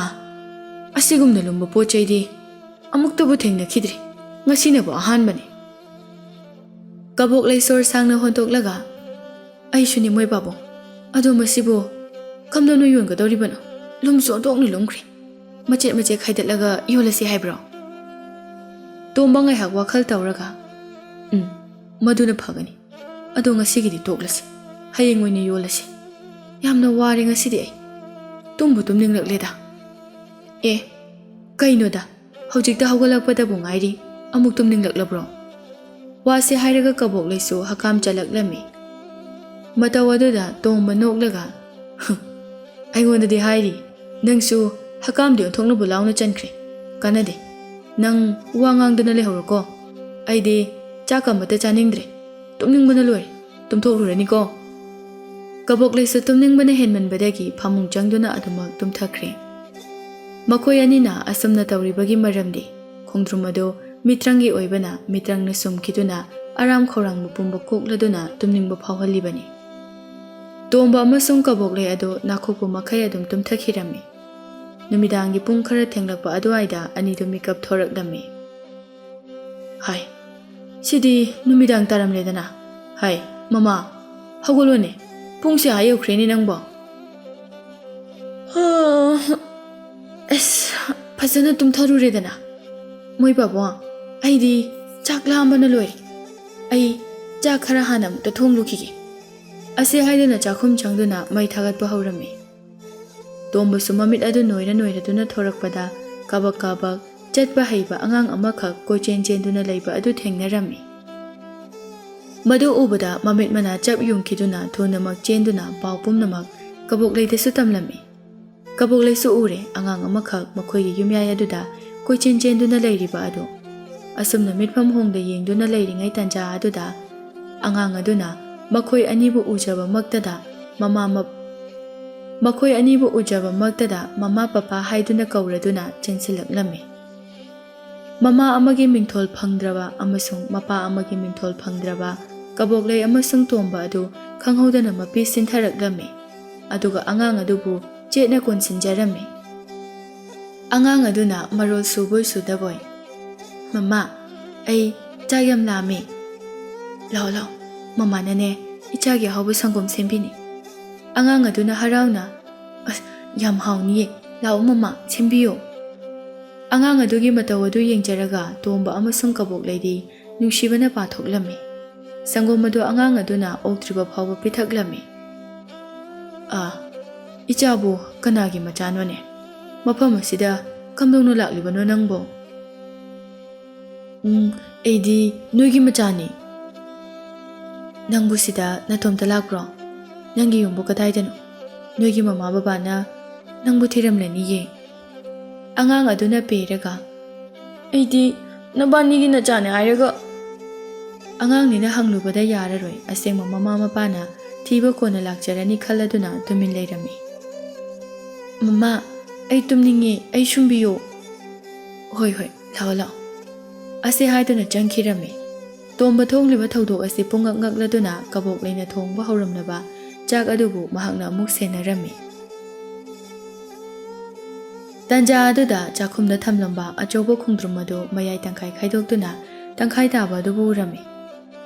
ꯑꯁꯤꯒꯨꯝꯅ ꯂꯨꯝꯕ ꯄꯣꯠ ꯆꯩꯗꯤ ꯑꯃꯨꯛꯇꯕꯨ ꯊꯦꯡꯅꯈꯤꯗ꯭ꯔꯤ꯫ ꯉꯁꯤꯅꯕꯨ ꯑꯍꯥꯟꯕꯅꯤ"꯫ ꯀꯕꯣꯛꯂꯩ ꯁꯣꯔ ꯁꯥꯡꯅ ꯍꯣꯟꯗꯣꯛꯂꯒ, "ꯑꯩꯁꯨꯅꯤ ꯃꯣꯏ ꯄꯥꯕꯨꯡ꯫ ꯑꯗꯣ ꯃꯁꯤꯕꯨ ꯀꯝꯗꯧꯅ ꯌꯣꯟꯒꯗꯧꯔꯤꯕꯅꯣ? ꯂꯨꯝꯁꯨ ꯑꯣꯟꯊꯣꯛꯅ ꯂꯨꯝꯈ꯭ꯔꯦ꯫ ꯃꯆꯦꯠ ꯃꯆꯦꯠ ꯈꯥꯏꯗꯠꯂꯒ ꯌꯣꯜꯂꯁꯤ ꯍꯥꯏꯕ꯭ꯔꯣ?" ꯇꯣꯝꯕ ꯉꯥꯏꯍꯥꯛ ꯋꯥꯈꯜ ꯇꯧꯔꯒ, "ꯎꯝ, ꯃꯗꯨꯅ ꯐꯒꯅꯤ꯫ ꯑꯗꯣ ꯉꯁꯤꯒꯤꯗꯤ ꯇꯣꯛꯂꯁꯤ꯫ ꯍꯌꯦꯡ ꯑꯣꯏꯅ ꯌꯣꯜꯂꯁꯤ꯫ ꯌꯥꯝꯅ ꯋꯥꯔꯦ ꯉꯁꯤꯗꯤ ꯑꯩ꯫ ꯇꯨꯝꯕꯨ ꯇꯨꯝꯅꯤꯡꯂꯛꯂꯦꯗ꯫ ꯑꯦ, ꯀꯩꯅꯣꯗ, ꯍꯧꯖꯤꯛꯇ ꯍꯧꯒꯠꯂꯛꯄꯗꯕꯨ ꯉꯥꯏꯔꯤ, ꯑꯃꯨꯛ ꯇꯨꯝꯅꯤꯡꯂꯛꯂꯕ꯭ꯔꯣ?" ꯋꯥꯁꯦ ꯍꯥꯏꯔꯒ ꯀꯕꯣꯛꯂꯩꯁꯨ ꯍꯀꯥꯝ ꯆꯜꯂꯛꯂꯝꯃꯤ꯫ ꯃꯇꯧ ꯑꯗꯨꯗ ꯇꯣꯝꯕ ꯅꯣꯛꯂꯒ, "ꯑꯩꯉꯣꯟꯗꯗꯤ ꯍꯥꯏꯔꯤ, ꯅꯪꯁꯨ ꯍꯀꯥꯝꯗꯤ ꯑꯣꯟꯊꯣꯛꯅꯕ ꯂꯥꯎꯅ ꯆꯟꯈ꯭ꯔꯦ꯫ ꯀꯥꯟꯅꯗꯦ꯫ ꯅꯪ ꯋꯥ ꯉꯥꯡꯗꯅ ꯂꯩꯍꯧꯔꯣꯀꯣ꯫ ꯑꯩꯗꯤ ꯆꯥꯛ ꯑꯃꯠꯇ ꯆꯥꯅꯤꯡꯗ꯭ꯔꯦ꯫ ꯇꯨꯝꯅꯤꯡꯕꯅ ꯂꯣꯏꯔꯦ꯫ ꯇꯨꯝꯊꯣꯛꯂꯨꯔꯅꯤꯀꯣ꯫" ꯀꯕꯣꯛꯂꯩꯁꯨ ꯇꯨꯝꯅꯤꯡꯕꯅ ꯍꯦꯟꯃꯟꯕꯗꯒꯤ ꯐꯃꯨꯡ ꯆꯪꯗꯨꯅ ꯑꯗꯨꯃꯛ ꯇꯨꯝꯊꯈ꯭ꯔꯦ꯫ ꯃꯈꯣꯏ ꯑꯅꯤꯅ ꯑꯁꯨꯝꯅ ꯇꯧꯔꯤꯕꯒꯤ ꯃꯔꯝꯗꯤ ꯈꯣꯡꯗ꯭ꯔꯨꯝ ꯑꯗꯨ ꯃꯤꯇ꯭ꯔꯪꯒꯤ ꯑꯣꯏꯕꯅ ꯃꯤꯇ꯭ꯔꯪꯅ ꯁꯨꯝꯈꯤꯗꯨꯅ ꯑꯔꯥꯝ ꯈꯧꯔꯥꯡꯕ ꯄꯨꯝꯕ ꯀꯣꯛꯂꯗꯨꯅ ꯇꯨꯝꯅꯤꯡꯕ ꯐꯥꯎꯍꯜꯂꯤꯕꯅꯤ꯫ ꯇꯣꯝꯕ ꯑꯃꯁꯨꯡ ꯀꯕꯣꯛꯂꯩ ꯑꯗꯨ ꯅꯥꯈꯣꯛꯄ ꯃꯈꯩ ꯑꯗꯨꯝ ꯇꯨꯝꯊꯈꯤꯔꯝꯃꯤ꯫ ꯅꯨꯃꯤꯗꯥꯡꯒꯤ ꯄꯨꯡ ꯈꯔ ꯊꯦꯡꯂꯛꯄ ꯑꯗꯨꯋꯥꯏꯗ ꯑꯅꯤꯗꯨ ꯃꯤꯀꯞ ꯊꯣꯔꯛꯂꯝꯃꯤ꯫ "ꯍꯥꯏ, ꯁꯤꯗꯤ ꯅꯨꯃꯤꯗꯥꯡ ꯇꯥꯔꯝꯂꯦꯗꯅ꯫ ꯍꯥꯏ, ꯃꯃꯥ, ꯍꯧꯒꯠꯂꯣꯅꯦ꯫ ꯄꯨꯡꯁꯦ ꯑꯥ ꯌꯧꯈ꯭ꯔꯦꯅꯦ ꯅꯪꯕꯣ꯫" "ꯍꯥ, ꯑꯁ, ꯐꯖꯅ ꯇꯨꯝꯊꯔꯨꯔꯦꯗꯅ꯫ ꯃꯣꯏ ꯄꯥꯕꯨꯡ, ꯑꯩꯗꯤ ꯆꯥꯛ ꯂꯥꯝꯕꯅ ꯂꯣꯏꯔꯦ꯫ ꯑꯩ ꯆꯥꯛ ꯈꯔ ꯍꯥꯟꯅ ꯑꯃꯨꯛꯇ ꯊꯣꯡꯂꯨꯈꯤꯒꯦ꯫" ꯑꯁꯤ ꯍꯥꯏꯗꯨꯅ ꯆꯥꯛꯈꯨꯝ ꯆꯪꯗꯨꯅ ꯃꯩ ꯊꯥꯒꯠꯄ ꯍꯧꯔꯝꯃꯤ꯫ ꯇꯣꯝꯕꯁꯨ ꯃꯃꯤꯠ ꯑꯗꯨ ꯅꯣꯏꯔ ꯅꯣꯏꯔꯗꯨꯅ ꯊꯣꯔꯛꯄꯗ ꯀꯥꯕꯛ ꯀꯥꯕꯛ ꯆꯠꯄ ꯍꯩꯕ ꯑꯉꯥꯡ ꯑꯃꯈꯛ ꯀꯣꯏꯆꯦꯟ ꯆꯦꯟꯗꯨꯅ ꯂꯩꯕ ꯑꯗꯨ ꯊꯦꯡꯅꯔꯝꯃꯤ꯫ ꯃꯗꯨ ꯎꯕꯗ ꯃꯃꯤꯠ ꯃꯅꯥ ꯆꯞ ꯌꯨꯡꯈꯤꯗꯨꯅ ꯊꯨꯅꯃꯛ ꯆꯦꯟꯗꯨꯅ ꯄꯥꯎ ꯄꯨꯝꯅꯃꯛ ꯀꯕꯣꯛꯂꯩꯗꯁꯨ ꯇꯝꯂꯝꯃꯤ꯫ ꯀꯕꯣꯛꯂꯩꯁꯨ ꯎꯔꯦ ꯑꯉꯥꯡ ꯑꯃꯈꯛ ꯃꯈꯣꯏꯒꯤ ꯌꯨꯝꯌꯥꯏ ꯑꯗꯨꯗ ꯀꯣꯏꯆꯦꯟ ꯆꯦꯟꯗꯨꯅ ꯂꯩꯔꯤꯕ ꯑꯗꯨ꯫ ꯑꯁꯨꯝꯅ ꯃꯤꯠꯐꯝ ꯍꯣꯡꯗ ꯌꯦꯡꯗꯨꯅ ꯂꯩꯔꯤꯉꯩ ꯇꯥꯟꯖꯥ ꯑꯗꯨꯗ ꯑꯉꯥꯡ ꯑꯗꯨꯅ ꯃꯈꯣꯏ ꯑꯅꯤꯕꯨ ꯎꯖꯕꯃꯛꯇꯗ ꯃꯃꯥ ꯃꯞ-, ꯃꯈꯣꯏ ꯑꯅꯤꯕꯨ ꯎꯖꯕꯃꯛꯇꯗ ꯃꯃꯥ ꯄꯄꯥ ꯍꯥꯏꯗꯨꯅ ꯀꯧꯔꯗꯨꯅ ꯆꯦꯟꯁꯤꯜꯂꯛꯂꯝꯃꯤ꯫ ꯃꯃꯥ ꯑꯃꯒꯤ ꯃꯤꯡꯊꯣꯜ ꯐꯪꯗ꯭ꯔꯕ ꯑꯃꯁꯨꯡ ꯃꯄꯥ ꯑꯃꯒꯤ ꯃꯤꯡꯊꯣꯜ ꯐꯪꯗ꯭ꯔꯕ ꯀꯕꯣꯛꯂꯩ ꯑꯃꯁꯨꯡ ꯇꯣꯝꯕ ꯑꯗꯨ ꯈꯪꯍꯧꯗꯅ ꯃꯄꯤ ꯁꯤꯟꯊꯔꯛꯂꯝꯃꯤ꯫ ꯑꯗꯨꯒ ꯑꯉꯥꯡ ꯑꯗꯨꯕꯨ ꯆꯦꯠꯅ ꯀꯣꯟꯁꯤꯟꯖꯔꯝꯃꯤ꯫ ꯑꯉꯥꯡ ꯑꯗꯨꯅ ꯃꯔꯣꯜ ꯁꯨꯕꯣꯏ ꯁꯨꯗꯕꯣꯏ, "ꯃꯃꯥ, ꯑꯩ ꯆꯥꯛ ꯌꯥꯝ ꯂꯥꯝꯃꯦ꯫ ꯂꯥꯛꯑꯣ, ꯂꯥꯛꯑꯣ, ꯃꯃꯥꯅꯅꯦ ꯏꯆꯥꯒꯤ ꯑꯍꯥꯎꯕ ꯁꯪꯒꯣꯝ ꯁꯦꯝꯕꯤꯅꯤ꯫" ꯑꯉꯥꯡ ꯑꯗꯨꯅ ꯍꯔꯥꯎꯅ, "ꯑꯁ, ꯌꯥꯝ ꯍꯥꯎꯅꯤꯌꯦ꯫ ꯂꯥꯛꯑꯣ ꯃꯃꯥ, ꯁꯦꯝꯕꯤꯌꯣ꯫" ꯑꯉꯥꯡ ꯑꯗꯨꯒꯤ ꯃꯇꯧ ꯑꯗꯨ ꯌꯦꯡꯖꯔꯒ ꯇꯣꯝꯕ ꯑꯃꯁꯨꯡ ꯀꯕꯣꯛꯂꯩꯗꯤ ꯅꯨꯡꯁꯤꯕꯅ ꯄꯥꯊꯣꯛꯂꯝꯃꯤ꯫ ꯁꯪꯒꯣꯝ ꯑꯗꯨ ꯑꯉꯥꯡ ꯑꯗꯨꯅ ꯑꯣꯛꯇ꯭ꯔꯤꯕ ꯐꯥꯎꯕ ꯄꯤꯊꯛꯂꯝꯃꯤ꯫ "ꯑꯥ, ꯏꯆꯥꯕꯨ ꯀꯅꯥꯒꯤ ꯃꯆꯥꯅꯣꯅꯦ? ꯃꯐꯝ ꯑꯁꯤꯗ ꯀꯝꯗꯧꯅ ꯂꯥꯛꯂꯤꯕꯅꯣ ꯅꯪꯕꯣ?" "ꯎꯝ, "ꯑꯩꯗꯤ ꯅꯣꯏꯒꯤ ꯃꯆꯥꯅꯤ꯫ ꯅꯪꯕꯨ ꯁꯤꯗ ꯅꯇꯣꯝꯇ ꯂꯥꯛꯄ꯭ꯔꯣ? ꯅꯪꯒꯤ ꯌꯨꯝꯕꯨ ꯀꯗꯥꯏꯗꯅꯣ? ꯅꯣꯏꯒꯤ ꯃꯃꯥ ꯕꯕꯥꯅ ꯅꯪꯕꯨ ꯊꯤꯔꯝꯂꯅꯤꯌꯦ꯫" ꯑꯉꯥꯡ ꯑꯗꯨꯅ ꯄꯦꯔꯒ, "ꯑꯩꯗꯤ ꯅꯕꯥꯅꯤꯒꯤ ꯅꯆꯥꯅꯦ ꯍꯥꯏꯔꯒ꯫" ꯑꯉꯥꯡꯅꯤꯅ ꯍꯪꯂꯨꯕꯗ ꯌꯥꯔꯔꯣꯏ, ꯑꯁꯦꯡꯕ ꯃꯃꯥ ꯃꯄꯥꯅ ꯊꯤꯕ ꯀꯣꯟꯅ ꯂꯥꯛꯆꯔꯅꯤ ꯈꯜꯂꯗꯨꯅ ꯇꯨꯃꯤꯟ ꯂꯩꯔꯝꯃꯤ꯫ "ꯃꯃꯥ, ꯑꯩ ꯇꯨꯝꯅꯤꯡꯉꯦ, ꯑꯩ ꯁꯨꯝꯕꯤꯌꯨ꯫" "ꯍꯣꯏ ꯍꯣꯏ, ꯂꯥꯛꯑꯣ ꯂꯥꯛꯑꯣ꯫" ꯑꯁꯤ ꯍꯥꯏꯗꯨꯅ ꯆꯪꯈꯤꯔꯝꯃꯤ꯫ ꯇꯣꯝꯕ ꯊꯣꯡꯂꯤꯕ ꯊꯧꯗꯣꯛ ꯑꯁꯤ ꯄꯨꯡꯉꯛ ꯉꯛꯂꯗꯨꯅ ꯀꯕꯣꯛ ꯂꯩꯅ ꯊꯣꯡꯕ ꯍꯧꯔꯝꯂꯕ ꯆꯥꯛ ꯑꯗꯨꯕꯨ ꯃꯍꯥꯛꯅ ꯑꯃꯨꯛ ꯁꯦꯟꯅꯔꯝꯃꯤ꯫ ꯇꯟꯖꯥ ꯑꯗꯨꯗ ꯆꯥꯛꯈꯨꯝꯗ ꯊꯝꯂꯝꯕ ꯑꯆꯧꯕ ꯈꯣꯡꯗ꯭ꯔꯨꯝ ꯑꯗꯨ ꯃꯌꯥꯏ ꯇꯪꯈꯥꯏ ꯈꯥꯏꯗꯣꯛꯇꯨꯅ ꯇꯪꯈꯥꯏ ꯇꯥꯕ ꯑꯗꯨꯕꯨ ꯎꯔꯝꯃꯤ꯫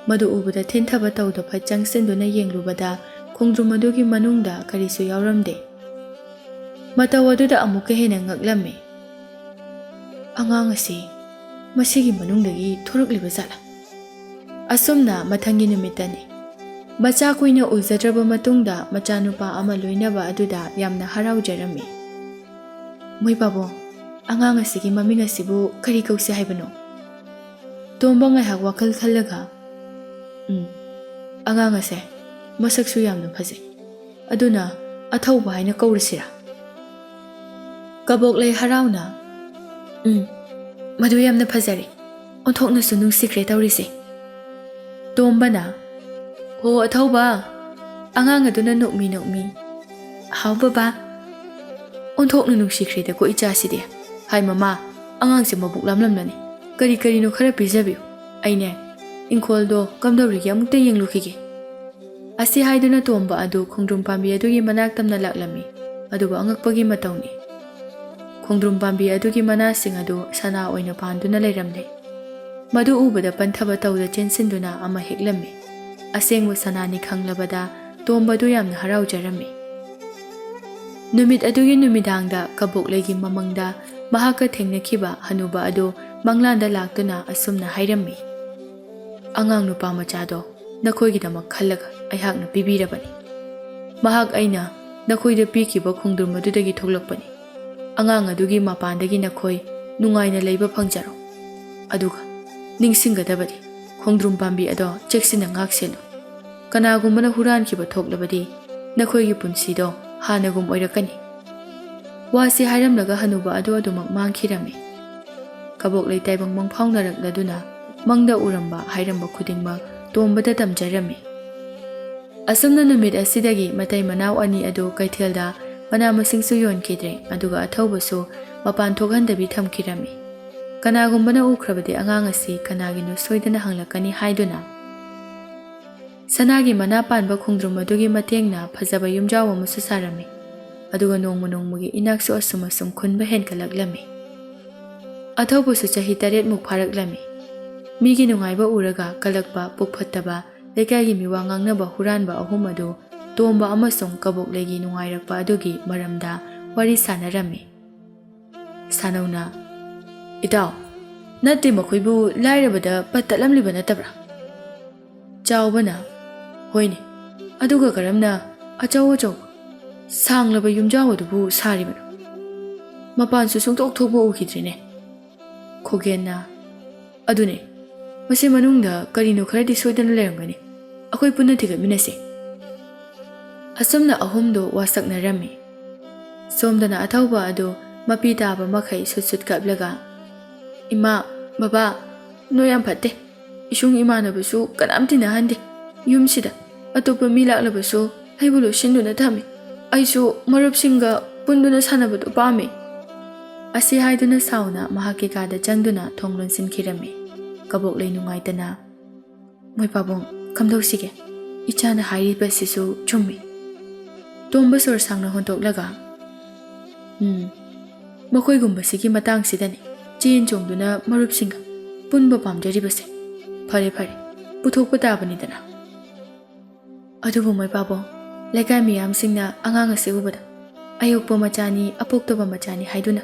ꯃꯗꯨ ꯎꯕꯗ ꯊꯤꯟꯊꯕ ꯇꯧꯗ ꯐꯠ ꯆꯪꯁꯤꯟꯗꯨꯅ ꯌꯦꯡꯂꯨꯕꯗ ꯈꯣꯡꯗ꯭ꯔꯨꯝ ꯑꯗꯨꯒꯤ ꯃꯅꯨꯡꯗ ꯀꯔꯤꯁꯨ ꯌꯥꯎꯔꯝꯗꯦ꯫ ꯃꯇꯧ ꯑꯗꯨꯗ ꯑꯃꯨꯛꯀ ꯍꯦꯟꯅ ꯉꯛꯂꯝꯃꯤ꯫ "ꯑꯉꯥꯡ ꯑꯁꯤ ꯃꯁꯤꯒꯤ ꯃꯅꯨꯡꯗꯒꯤ ꯊꯣꯔꯛꯂꯤꯕ ꯖꯥꯠꯂꯥ?" ꯑꯁꯨꯝꯅ ꯃꯊꯪꯒꯤ ꯅꯨꯃꯤꯠꯇꯅꯤ꯫ ꯃꯆꯥ ꯀꯨꯏꯅ ꯎꯖꯗ꯭ꯔꯕ ꯃꯇꯨꯡꯗ ꯃꯆꯥꯅꯨꯄꯥ ꯑꯃ ꯂꯣꯏꯅꯕ ꯑꯗꯨꯗ ꯌꯥꯝꯅ ꯍꯔꯥꯎꯖꯔꯝꯃꯤ꯫ "ꯃꯣꯏ ꯄꯥꯕꯨꯡ, ꯑꯉꯥꯡ ꯑꯁꯤꯒꯤ ꯃꯃꯤꯡ ꯑꯁꯤꯕꯨ ꯀꯔꯤ ꯀꯧꯁꯤ ꯍꯥꯏꯕꯅꯣ?" ꯇꯣꯝꯕ ꯉꯥꯏꯍꯥꯛ ꯋꯥꯈꯜ ꯈꯜꯂꯒ, "ꯎꯝ, ꯑꯉꯥꯡ ꯑꯁꯦ ꯃꯁꯛꯁꯨ ꯌꯥꯝꯅ ꯐꯖꯩ꯫ ꯑꯗꯨꯅ ꯑꯊꯧꯕ ꯍꯥꯏꯅ ꯀꯧꯔꯁꯤꯔꯥ?" ꯀꯕꯣꯛꯂꯩ ꯍꯔꯥꯎꯅ, "ꯎꯝ, ꯃꯗꯨ ꯌꯥꯝꯅ ꯐꯖꯔꯦ꯫ ꯑꯣꯟꯊꯣꯛꯅꯁꯨ ꯅꯨꯡꯁꯤꯈ꯭ꯔꯦ ꯇꯧꯔꯤꯁꯦ꯫" ꯇꯣꯝꯕꯅ, "ꯍꯣ ꯑꯊꯧꯕ꯫" ꯑꯉꯥꯡ ꯑꯗꯨꯅ ꯅꯣꯛꯃꯤ ꯅꯣꯛꯃꯤ, "ꯍꯥꯎ ꯕꯕꯥ, ꯑꯣꯟꯊꯣꯛꯅ ꯅꯨꯡꯁꯤꯈ꯭ꯔꯦꯗꯀꯣ ꯏꯆꯥꯁꯤꯗꯤ꯫ ꯍꯥꯏ ꯃꯃꯥ, ꯑꯉꯥꯡꯁꯦ ꯃꯕꯨꯛ ꯂꯥꯝꯂꯝꯂꯅꯤ꯫ ꯀꯔꯤ ꯀꯔꯤꯅꯣ ꯈꯔ ꯄꯤꯖꯕꯤꯌꯨ꯫ ꯑꯩꯅꯦ, ꯏꯪꯈꯣꯜꯗꯣ ꯀꯝꯗꯧꯔꯤꯒꯦ ꯑꯃꯨꯛꯇ ꯌꯦꯡꯂꯨꯈꯤꯒꯦ꯫" ꯑꯁꯤ ꯍꯥꯏꯗꯨꯅ ꯇꯣꯝꯕ ꯑꯗꯨ ꯈꯣꯡꯗ꯭ꯔꯨꯝ ꯄꯥꯝꯕꯤ ꯑꯗꯨꯒꯤ ꯃꯅꯥꯛ ꯇꯝꯅ ꯂꯥꯛꯂꯝꯃꯤ꯫ ꯑꯗꯨꯕꯨ ꯑꯉꯛꯄꯒꯤ ꯃꯇꯧꯅꯤ꯫ ꯈꯣꯡꯗ꯭ꯔꯨꯝ ꯄꯥꯝꯕꯤ ꯑꯗꯨꯒꯤ ꯃꯅꯥꯁꯤꯡ ꯑꯗꯨ ꯁꯅꯥ ꯑꯣꯏꯅ ꯄꯥꯟꯗꯨꯅ ꯂꯩꯔꯝꯂꯦ꯫ ꯃꯗꯨ ꯎꯕꯗ ꯄꯟꯊꯕ ꯇꯧꯗ ꯆꯦꯟꯁꯤꯟꯗꯨꯅ ꯑꯃ ꯍꯦꯛꯂꯝꯃꯤ꯫ ꯑꯁꯦꯡꯕ ꯁꯅꯥꯅꯤ ꯈꯪꯂꯕꯗ ꯇꯣꯝꯕꯗꯨ ꯌꯥꯝꯅ ꯍꯔꯥꯎꯖꯔꯝꯃꯤ꯫ ꯅꯨꯃꯤꯠ ꯑꯗꯨꯒꯤ ꯅꯨꯃꯤꯗꯥꯡꯗ ꯀꯕꯣꯛꯂꯩꯒꯤ ꯃꯃꯪꯗ ꯃꯍꯥꯛꯀ ꯊꯦꯡꯅꯈꯤꯕ ꯍꯅꯨꯕ ꯑꯗꯨ ꯃꯪꯂꯥꯟꯗ ꯂꯥꯛꯇꯨꯅ ꯑꯁꯨꯝꯅ ꯍꯥꯏꯔꯝꯃꯤ, "ꯑꯉꯥꯡ ꯅꯨꯄꯥ ꯃꯆꯥꯗꯣ ꯅꯈꯣꯏꯒꯤꯗꯃꯛ ꯈꯜꯂꯒ ꯑꯩꯍꯥꯛꯅ ꯄꯤꯕꯤꯔꯕꯅꯤ꯫ ꯃꯍꯥꯛ ꯑꯩꯅ ꯅꯈꯣꯏꯗ ꯄꯤꯈꯤꯕ ꯈꯣꯡꯗ꯭ꯔꯨꯝ ꯑꯗꯨꯗꯒꯤ ꯊꯣꯛꯂꯛꯄꯅꯤ꯫ ꯑꯉꯥꯡ ꯑꯗꯨꯒꯤ ꯃꯄꯥꯟꯗꯒꯤ ꯅꯈꯣꯏ ꯅꯨꯡꯉꯥꯏꯅ ꯂꯩꯕ ꯐꯪꯖꯔꯣ꯫ ꯑꯗꯨꯒ ꯅꯤꯡꯁꯤꯡꯒꯗꯕꯗꯤ, ꯈꯣꯡꯗ꯭ꯔꯨꯝ ꯄꯥꯝꯕꯤ ꯑꯗꯣ ꯆꯦꯛꯁꯤꯟꯅ ꯉꯥꯛꯁꯦꯟꯅꯨ꯫ ꯀꯅꯥꯒꯨꯝꯕꯅ ꯍꯨꯔꯥꯟꯈꯤꯕ ꯊꯣꯛꯂꯕꯗꯤ ꯅꯈꯣꯏꯒꯤ ꯄꯨꯟꯁꯤꯗꯣ ꯍꯥꯟꯅꯒꯨꯝ ꯑꯣꯏꯔꯛꯀꯅꯤ꯫ ꯋꯥꯁꯤ ꯍꯥꯏꯔꯝꯂꯒ ꯍꯅꯨꯕ ꯑꯗꯨ ꯑꯗꯨꯃꯛ ꯃꯥꯡꯈꯤꯔꯝꯃꯤ꯫ ꯀꯕꯣꯛꯂꯩ ꯇꯥꯏꯕꯪ ꯃꯪꯐꯥꯎꯅꯔꯛꯂꯗꯨꯅ ꯃꯪꯗ ꯎꯔꯝꯕ ꯍꯥꯏꯔꯝꯕ ꯈꯨꯗꯤꯡꯃꯛ ꯇꯣꯝꯕꯗ ꯇꯝꯖꯔꯝꯃꯤ꯫ ꯑꯁꯨꯝꯅ ꯅꯨꯃꯤꯠ ꯑꯁꯤꯗꯒꯤ ꯃꯇꯩ ꯃꯅꯥꯎ ꯑꯅꯤ ꯑꯗꯨ ꯀꯩꯊꯦꯜꯗ ꯃꯅꯥ ꯃꯁꯤꯡꯁꯨ ꯌꯣꯟꯈꯤꯗ꯭ꯔꯦ, ꯑꯗꯨꯒ ꯑꯊꯧꯕꯁꯨ ꯃꯄꯥꯟ ꯊꯣꯛꯍꯟꯗꯕꯤ ꯊꯝꯈꯤꯔꯝꯃꯤ꯫ ꯀꯅꯥꯒꯨꯝꯕꯅ ꯎꯈ꯭ꯔꯕꯗꯤ ꯑꯉꯥꯡ ꯑꯁꯤ ꯀꯅꯥꯒꯤꯅꯣ ꯁꯣꯏꯗꯅ ꯍꯪꯂꯛꯀꯅꯤ ꯍꯥꯏꯗꯨꯅ ꯁꯅꯥꯒꯤ ꯃꯅꯥ ꯄꯥꯟꯕ ꯈꯣꯡꯗ꯭ꯔꯨꯝ ꯑꯗꯨꯒꯤ ꯃꯇꯦꯡꯅ ꯐꯖꯕ ꯌꯨꯝꯖꯥꯎ ꯑꯃꯁꯨ ꯁꯥꯔꯝꯃꯤ꯫ ꯑꯗꯨꯒ ꯅꯣꯡꯃ ꯅꯣꯡꯃꯒꯤ ꯏꯅꯥꯛꯁꯨ ꯑꯁꯨꯝ ꯑꯁꯨꯝ ꯈꯨꯟꯕ ꯍꯦꯟꯒꯠꯂꯛꯂꯝꯃꯤ꯫ ꯑꯊꯧꯕꯁꯨ ꯆꯍꯤ ꯇꯔꯦꯠꯃꯨꯛ ꯐꯥꯔꯛꯂꯝꯃꯤ꯫ ꯃꯤꯒꯤ ꯅꯨꯡꯉꯥꯏꯕ ꯎꯔꯒ ꯀꯜꯂꯛꯄ, ꯄꯨꯛ ꯐꯠꯇꯕ, ꯂꯩꯀꯥꯏꯒꯤ ꯃꯤꯋꯥ ꯉꯥꯡꯅꯕ ꯍꯨꯔꯥꯟꯕ ꯑꯍꯨꯝ ꯑꯗꯨ ꯇꯣꯝꯕ ꯑꯃꯁꯨꯡ ꯀꯕꯣꯛꯂꯩꯒꯤ ꯅꯨꯡꯉꯥꯏꯔꯛꯄ ꯑꯗꯨꯒꯤ ꯃꯔꯝꯗ ꯋꯥꯔꯤ ꯁꯥꯟꯅꯔꯝꯃꯤ꯫ ꯁꯥꯅꯧꯅ, "ꯏꯇꯥꯎ, ꯅꯠꯇꯦ, ꯃꯈꯣꯏꯕꯨ ꯂꯥꯏꯔꯕꯗ ꯄꯠ ꯇꯠꯂꯝꯂꯤꯕ ꯅꯠꯇꯕ꯭ꯔꯥ?" ꯆꯥꯎꯕꯅ, "ꯍꯣꯏꯅꯦ, ꯑꯗꯨꯒ ꯀꯔꯝꯅ ꯑꯆꯧ ꯑꯆꯧꯕ ꯁꯥꯡꯂꯕ ꯌꯨꯝꯖꯥꯎ ꯑꯗꯨꯕꯨ ꯁꯥꯔꯤꯕꯅꯣ?" "ꯃꯄꯥꯟꯁꯨ ꯁꯨꯡꯊꯣꯛ ꯊꯣꯛꯄ ꯎꯈꯤꯗ꯭ꯔꯤꯅꯦ꯫" ꯈꯣꯒꯦꯟꯅ, "ꯑꯗꯨꯅꯦ, ꯃꯁꯤ ꯃꯅꯨꯡꯗ ꯀꯔꯤꯅꯣ ꯈꯔꯗꯤ ꯁꯣꯏꯗꯅ ꯂꯩꯔꯝꯒꯅꯤ꯫ ꯑꯩꯈꯣꯏ ꯄꯨꯟꯅ ꯊꯤꯒꯠꯃꯤꯟꯅꯁꯤ꯫" ꯑꯁꯨꯝꯅ ꯑꯍꯨꯝꯗꯨ ꯋꯥꯁꯛꯅꯔꯝꯃꯤ꯫ ꯁꯣꯝꯗꯅ ꯑꯊꯧꯕ ꯑꯗꯨ ꯃꯄꯤ ꯇꯥꯕ ꯃꯈꯩ ꯁꯨꯠ ꯁꯨꯠ ꯀꯞꯂꯒ, "ꯏꯃꯥ, ꯕꯕꯥ, ꯅꯣꯏ ꯌꯥꯝ ꯐꯠꯇꯦ꯫ ꯏꯁꯨꯡ ꯏꯃꯥꯟꯅꯕꯁꯨ ꯀꯅꯥꯝ ꯇꯤꯟꯅꯍꯟꯗꯦ꯫ ꯌꯨꯝꯁꯤꯗ ꯑꯇꯣꯞꯄ ꯃꯤ ꯂꯥꯛꯂꯕꯁꯨ ꯑꯩꯕꯨ ꯂꯣꯠꯁꯤꯟꯗꯨꯅ ꯊꯝꯃꯤ꯫ ꯑꯩꯁꯨ ꯃꯔꯨꯞꯁꯤꯡꯒ ꯄꯨꯟꯗꯨꯅ ꯁꯥꯟꯅꯕꯗꯨ ꯄꯥꯝꯃꯤ꯫" ꯑꯁꯤ ꯍꯥꯏꯗꯨꯅ ꯁꯥꯎꯅ ꯃꯍꯥꯛꯀꯤ ꯀꯥꯗ ꯆꯪꯗꯨꯅ ꯊꯣꯡ ꯂꯣꯟꯁꯤꯟꯈꯤꯔꯝꯃꯤ꯫ ꯀꯕꯣꯛꯂꯩ ꯅꯨꯡꯉꯥꯏꯇꯅ, "ꯃꯣꯏ ꯄꯥꯕꯨꯡ, ꯀꯝꯗꯧꯁꯤꯒꯦ? ꯏꯆꯥꯅ ꯍꯥꯏꯔꯤꯕꯁꯤꯁꯨ ꯆꯨꯝꯃꯤ꯫" ꯇꯣꯝꯕ ꯁꯣꯔ ꯁꯥꯡꯅ ꯍꯣꯟꯗꯣꯛꯂꯒ, "ꯎꯝ, ꯃꯈꯣꯏꯒꯨꯝꯕꯁꯤꯒꯤ ꯃꯇꯥꯡꯁꯤꯗꯅꯤ ꯆꯦꯟ ꯆꯣꯡꯗꯨꯅ ꯃꯔꯨꯞꯁꯤꯡꯒ ꯄꯨꯟꯕ ꯄꯥꯝꯖꯔꯤꯕꯁꯦ꯫ ꯐꯔꯦ ꯐꯔꯦ, ꯄꯨꯊꯣꯛꯄ ꯇꯥꯕꯅꯤꯗꯅ꯫" "ꯑꯗꯨꯕꯨ ꯃꯣꯏ ꯄꯥꯕꯨꯡ, ꯂꯩꯀꯥꯏ ꯃꯤꯌꯥꯝꯁꯤꯡꯅ ꯑꯉꯥꯡ ꯑꯁꯤ ꯎꯕꯗ ꯑꯌꯣꯛꯄ ꯃꯆꯥꯅꯤ, ꯑꯄꯣꯛꯇꯕ ꯃꯆꯥꯅꯤ ꯍꯥꯏꯗꯨꯅ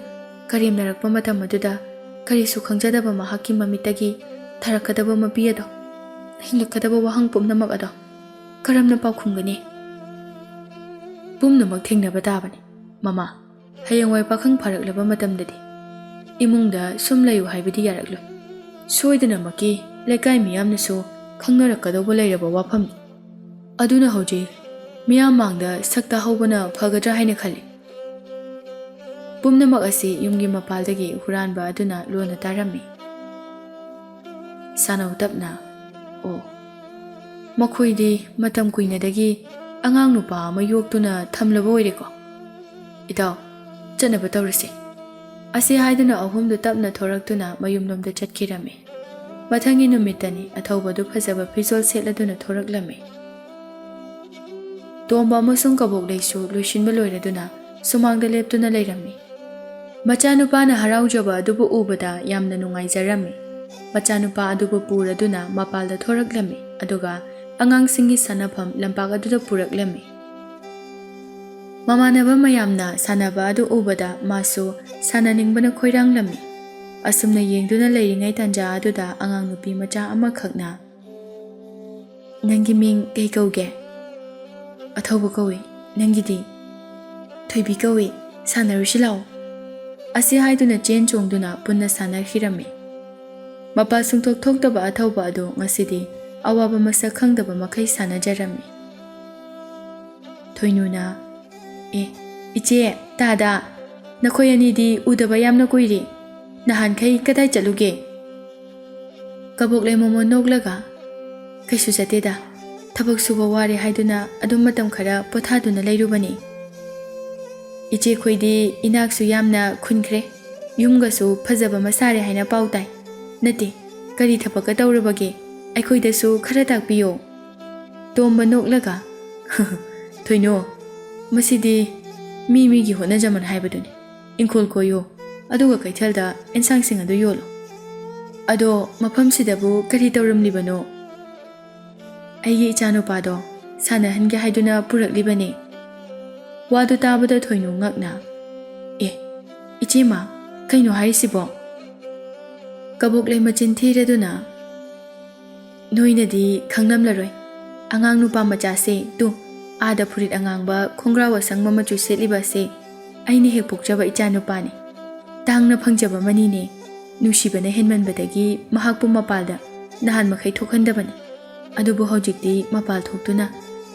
ꯀꯔꯦꯝꯅꯔꯛꯄ ꯃꯇꯝ ꯑꯗꯨꯗ ꯀꯔꯤꯁꯨ ꯈꯪꯖꯗꯕ ꯃꯍꯥꯛꯀꯤ ꯃꯃꯤꯠꯇꯒꯤ ꯊꯔꯛꯀꯗꯕ ꯃꯄꯤ ꯑꯗꯣ, ꯍꯤꯡꯂꯛꯀꯗꯕ ꯋꯥꯍꯪ ꯄꯨꯝꯅꯃꯛ ꯑꯗꯣ ꯀꯔꯝꯅ ꯄꯥꯎꯈꯨꯝꯒꯅꯤ?" "ꯄꯨꯝꯅꯃꯛ ꯊꯦꯡꯅꯕ ꯇꯥꯕꯅꯤ, ꯃꯃꯥ꯫ ꯍꯌꯦꯡꯋꯥꯏ ꯄꯥꯈꯪ ꯐꯥꯔꯛꯂꯕ ꯃꯇꯝꯗꯗꯤ ꯏꯃꯨꯡꯗ ꯁꯨꯝ ꯂꯩꯌꯨ ꯍꯥꯏꯕꯗꯤ ꯌꯥꯔꯛꯂꯣꯏ꯫ ꯁꯣꯏꯗꯅꯃꯛꯀꯤ ꯂꯩꯀꯥꯏ ꯃꯤꯌꯥꯝꯅꯁꯨ ꯈꯪꯅꯔꯛꯀꯗꯧꯕ ꯂꯩꯔꯕ ꯋꯥꯐꯝꯅꯤ꯫ ꯑꯗꯨꯅ ꯍꯧꯖꯤꯛ ꯃꯤꯌꯥꯝ ꯃꯥꯡꯗ ꯁꯛ ꯇꯥꯍꯧꯕꯅ ꯐꯒꯗ꯭ꯔꯥ ꯍꯥꯏꯅ ꯈꯜꯂꯤ꯫ ꯄꯨꯝꯅꯃꯛ ꯑꯁꯤ ꯌꯨꯝꯒꯤ ꯃꯄꯥꯜꯗꯒꯤ ꯍꯨꯔꯥꯟꯕ ꯑꯗꯨꯅ ꯂꯣꯟꯅ ꯇꯥꯔꯝꯃꯤ꯫ ꯁꯥꯅꯧ ꯇꯞꯅ, "ꯑꯣ, ꯃꯈꯣꯏꯗꯤ ꯃꯇꯝ ꯀꯨꯏꯅꯗꯒꯤ ꯑꯉꯥꯡ ꯅꯨꯄꯥ ꯑꯃ ꯌꯣꯛꯇꯨꯅ ꯊꯝꯂꯕ ꯑꯣꯏꯔꯦꯀꯣ꯫ ꯏꯇꯥꯎ, ꯆꯠꯅꯕ ꯇꯧꯔꯁꯤ"꯫ ꯑꯁꯤ ꯍꯥꯏꯗꯨꯅ ꯑꯍꯨꯝꯗꯨ ꯇꯞꯅ ꯊꯣꯔꯛꯇꯨꯅ ꯃꯌꯨꯝꯂꯣꯝꯗ ꯆꯠꯈꯤꯔꯝꯃꯤ꯫ ꯃꯊꯪꯒꯤ ꯅꯨꯃꯤꯠꯇꯅꯤ ꯑꯊꯧꯕꯗꯨ ꯐꯖꯕ ꯐꯤꯖꯣꯜ ꯁꯦꯠꯂꯗꯨꯅ ꯊꯣꯔꯛꯂꯝꯃꯤ꯫ ꯇꯣꯝꯕ ꯑꯃꯁꯨꯡ ꯀꯕꯣꯛꯂꯩꯁꯨ ꯂꯣꯏꯁꯤꯟꯕ ꯂꯣꯏꯔꯗꯨꯅ ꯁꯨꯃꯥꯡꯗ ꯂꯦꯞꯇꯨꯅ ꯂꯩꯔꯝꯃꯤ꯫ ꯃꯆꯥꯅꯨꯄꯥꯅ ꯍꯔꯥꯎꯖꯕ ꯑꯗꯨꯕꯨ ꯎꯕꯗ ꯌꯥꯝꯅ ꯅꯨꯡꯉꯥꯏꯖꯔꯝꯃꯤ꯫ ꯃꯆꯥꯅꯨꯄꯥ ꯑꯗꯨꯕꯨ ꯄꯨꯔꯗꯨꯅ ꯃꯄꯥꯜꯗ ꯊꯣꯔꯛꯂꯝꯃꯤ, ꯑꯗꯨꯒ ꯑꯉꯥꯡꯁꯤꯡꯒꯤ ꯁꯥꯟꯅꯐꯝ ꯂꯝꯄꯥꯛ ꯑꯗꯨꯗ ꯄꯨꯔꯛꯂꯝꯃꯤ꯫ ꯃꯃꯥꯟꯅꯕ ꯃꯌꯥꯝꯅ ꯁꯥꯟꯅꯕ ꯑꯗꯨ ꯎꯕꯗ ꯃꯥꯁꯨ ꯁꯥꯟꯅꯅꯤꯡꯕꯅ ꯈꯣꯏꯔꯥꯡꯂꯝꯃꯤ꯫ ꯑꯁꯨꯝꯅ ꯌꯦꯡꯗꯨꯅ ꯂꯩꯔꯤꯉꯩ ꯇꯥꯟꯖꯥ ꯑꯗꯨꯗ ꯑꯉꯥꯡ ꯅꯨꯄꯤ ꯃꯆꯥ ꯑꯃꯈꯛꯅ, "ꯅꯪꯒꯤ ꯃꯤꯡ ꯀꯩ ꯀꯧꯒꯦ?" "ꯑꯊꯧꯕ ꯀꯧꯏ꯫ ꯅꯪꯒꯤꯗꯤ?" "ꯊꯣꯏꯕꯤ ꯀꯧꯏ꯫ ꯁꯥꯟꯅꯔꯨꯁꯤ ꯂꯥꯛꯑꯣ"꯫ ꯑꯁꯤ ꯍꯥꯏꯗꯨꯅ ꯆꯦꯟ ꯆꯣꯡꯗꯨꯅ ꯄꯨꯟꯅ ꯁꯥꯟꯅꯈꯤꯔꯝꯃꯤ꯫ ꯃꯄꯥ ꯁꯨꯡꯊꯣꯛ ꯊꯣꯛꯇꯕ ꯑꯊꯧꯕ ꯑꯗꯨ ꯉꯁꯤꯗꯤ ꯑꯋꯥꯕ ꯃꯁꯛ ꯈꯪꯗꯕ ꯃꯈꯩ ꯁꯥꯟꯅꯖꯔꯝꯃꯤ꯫ ꯊꯣꯏꯅꯨꯅ, "ꯑꯦ, ꯏꯆꯦ, ꯇꯥꯗ, ꯅꯈꯣꯏ ꯑꯅꯤꯗꯤ ꯎꯗꯕ ꯌꯥꯝꯅ ꯀꯨꯏꯔꯦ꯫ ꯅꯍꯥꯟꯈꯩ ꯀꯗꯥꯏ ꯆꯠꯂꯨꯒꯦ?" ꯀꯕꯣꯛꯂꯩ ꯃꯣꯃꯣꯟ ꯅꯣꯛꯂꯒ, "ꯀꯩꯁꯨ ꯆꯠꯇꯦꯗ, ꯊꯕꯛ ꯁꯨꯕ ꯋꯥꯔꯦ ꯍꯥꯏꯗꯨꯅ ꯑꯗꯨꯝ ꯃꯇꯝ ꯈꯔ ꯄꯣꯊꯥꯗꯨꯅ ꯂꯩꯔꯨꯕꯅꯤ꯫ ꯏꯆꯦꯈꯣꯏꯗꯤ ꯏꯅꯥꯛꯁꯨ ꯌꯥꯝꯅ ꯈꯨꯟꯈ꯭ꯔꯦ, ꯌꯨꯝꯒꯁꯨ ꯐꯖꯕ ꯑꯃ ꯁꯥꯔꯦ ꯍꯥꯏꯅ ꯄꯥꯎ ꯇꯥꯏ꯫ ꯅꯠꯇꯦ, ꯀꯔꯤ ꯊꯕꯛꯀ ꯇꯧꯔꯕꯒꯦ? ꯑꯩꯈꯣꯏꯗꯁꯨ ꯈꯔ ꯇꯥꯛꯄꯤꯌꯣ"꯫ ꯇꯣꯝꯕ ꯅꯣꯛꯂꯒ, "ꯊꯣꯏꯅꯨ, ꯃꯁꯤꯗꯤ ꯃꯤ ꯃꯤꯒꯤ ꯍꯣꯠꯅꯖꯃꯟ ꯍꯥꯏꯕꯗꯨꯅꯤ꯫ ꯏꯪꯈꯣꯜ ꯀꯣꯏꯌꯨ, ꯑꯗꯨꯒ ꯀꯩꯊꯦꯜꯗ ꯑꯦꯟꯁꯥꯡꯁꯤꯡ ꯑꯗꯨ ꯌꯣꯜꯂꯨ꯫ ꯑꯗꯣ ꯃꯐꯝꯁꯤꯗꯕꯨ ꯀꯔꯤ ꯇꯧꯔꯝꯂꯤꯕꯅꯣ?" "ꯑꯩꯒꯤ ꯏꯆꯥꯅꯨꯄꯥꯗꯣ ꯁꯥꯟꯅꯍꯟꯒꯦ ꯍꯥꯏꯗꯨꯅ ꯄꯨꯔꯛꯂꯤꯕꯅꯤ"꯫ ꯋꯥꯗꯨ ꯇꯥꯕꯗ ꯊꯣꯏꯅꯨ ꯉꯛꯅ, "ꯑꯦ, ꯏꯆꯦꯃ, ꯀꯩꯅꯣ ꯍꯥꯏꯔꯤꯁꯤꯕꯣ?" ꯀꯕꯣꯛꯂꯩ ꯃꯆꯤꯟ ꯊꯤꯔꯗꯨꯅ, "ꯅꯣꯏꯅꯗꯤ ꯈꯪꯂꯝꯂꯔꯣꯏ꯫ ꯑꯉꯥꯡ ꯅꯨꯄꯥ ꯃꯆꯥꯁꯦ, ꯇꯨ, ꯑꯥꯗ ꯐꯨꯔꯤꯠ ꯑꯉꯥꯡꯕ, ꯈꯣꯡꯒ꯭ꯔꯥꯎ ꯑꯁꯪꯕ ꯃꯆꯨ ꯁꯦꯠꯂꯤꯕ ꯑꯁꯦ ꯑꯩꯅ ꯍꯦꯛ ꯄꯣꯛꯆꯕ ꯏꯆꯥ ꯅꯨꯄꯥꯅꯤ꯫ ꯇꯥꯡꯅ ꯐꯪꯖꯕ ꯑꯃꯅꯤꯅꯦ꯫ ꯅꯨꯡꯁꯤꯕꯅ ꯍꯦꯟꯃꯟꯕꯗꯒꯤ ꯃꯍꯥꯛꯄꯨ ꯃꯄꯥꯜꯗ ꯅꯍꯥꯟ ꯃꯈꯩ ꯊꯣꯛꯍꯟꯗꯕꯅꯤ꯫ ꯑꯗꯨꯕꯨ ꯍꯧꯖꯤꯛꯇꯤ ꯃꯄꯥꯜ ꯊꯣꯛꯇꯨꯅ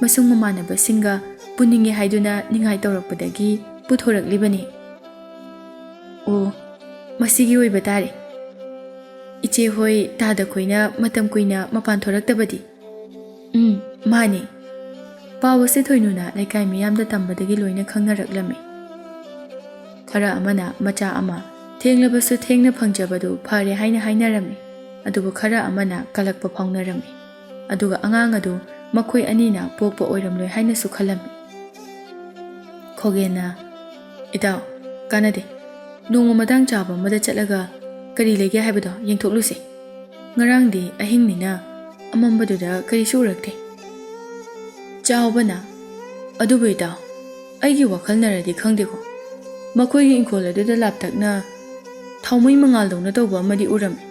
ꯃꯁꯨꯡ ꯃꯃꯥꯟꯅꯕꯁꯤꯡꯒ ꯄꯨꯟꯅꯤꯡꯉꯦ ꯍꯥꯏꯗꯨꯅ ꯅꯤꯡꯉꯥꯏ ꯇꯧꯔꯛꯄꯗꯒꯤ ꯄꯨꯊꯣꯔꯛꯂꯤꯕꯅꯤ꯫ ꯑꯣ, ꯃꯁꯤꯒꯤ ꯑꯣꯏꯕ ꯇꯥꯔꯦ꯫ ꯏꯆꯦ ꯍꯣꯏ ꯇꯥꯗ ꯈꯣꯏꯅ ꯃꯇꯝ ꯀꯨꯏꯅ ꯃꯄꯥꯟ ꯊꯣꯔꯛꯇꯕꯗꯤ? ꯎꯝ, ꯃꯥꯅꯤ꯫ ꯄꯥꯎ ꯑꯁꯤ ꯊꯣꯏꯅꯨꯅ ꯂꯩꯀꯥꯏ ꯃꯤꯌꯥꯝꯗ ꯇꯝꯕꯗꯒꯤ ꯂꯣꯏꯅ ꯈꯪꯅꯔꯛꯂꯝꯃꯤ꯫ ꯈꯔ ꯑꯃꯅ ꯃꯆꯥ ꯑꯃ ꯊꯦꯡꯂꯕꯁꯨ ꯊꯦꯡꯅ ꯐꯪꯖꯕꯗꯨ ꯐꯔꯦ ꯍꯥꯏꯅ ꯍꯥꯏꯅꯔꯝꯃꯤ꯫ ꯑꯗꯨꯕꯨ ꯈꯔ ꯑꯃꯅ ꯀꯂꯛꯄ ꯐꯥꯎꯅꯔꯝꯃꯤ꯫ ꯑꯗꯨꯒ ꯑꯉꯥꯡ ꯑꯗꯨ ꯃꯈꯣꯏ ꯑꯅꯤꯅ ꯄꯣꯛꯄ ꯑꯣꯏꯔꯝꯂꯣꯏ ꯍꯥꯏꯅꯁꯨ ꯈꯜꯂꯝꯃꯤ꯫ ꯈꯣꯒꯦꯟꯅ, "ꯏꯇꯥꯎ, ꯀꯥꯟꯅꯗꯦ꯫ ꯅꯣꯡꯃ ꯃꯇꯥꯡ ꯆꯥꯕ ꯑꯃꯗ ꯆꯠꯂꯒ ꯀꯔꯤ ꯂꯩꯒꯦ ꯍꯥꯏꯕꯗꯣ ꯌꯦꯡꯊꯣꯛꯂꯨꯁꯦ꯫ ꯉꯔꯥꯡꯗꯤ ꯑꯍꯤꯡꯅꯤꯅ ꯑꯃꯝꯕꯗꯨꯗ ꯀꯔꯤꯁꯨ ꯎꯔꯛꯇꯦ꯫" ꯆꯥꯎꯕꯅ, "ꯑꯗꯨꯕꯨ ꯏꯇꯥꯎ, ꯑꯩꯒꯤ ꯋꯥꯈꯜꯅꯔꯗꯤ ꯈꯪꯗꯦꯀꯣ, ꯃꯈꯣꯏꯒꯤ ꯏꯪꯈꯣꯜ ꯑꯗꯨꯗ ꯂꯥꯞꯇꯛꯅ ꯊꯥꯎꯃꯩ ꯃꯉꯥꯜꯗꯧꯅ ꯇꯧꯕ ꯑꯃꯗꯤ ꯎꯔꯝꯃꯤ꯫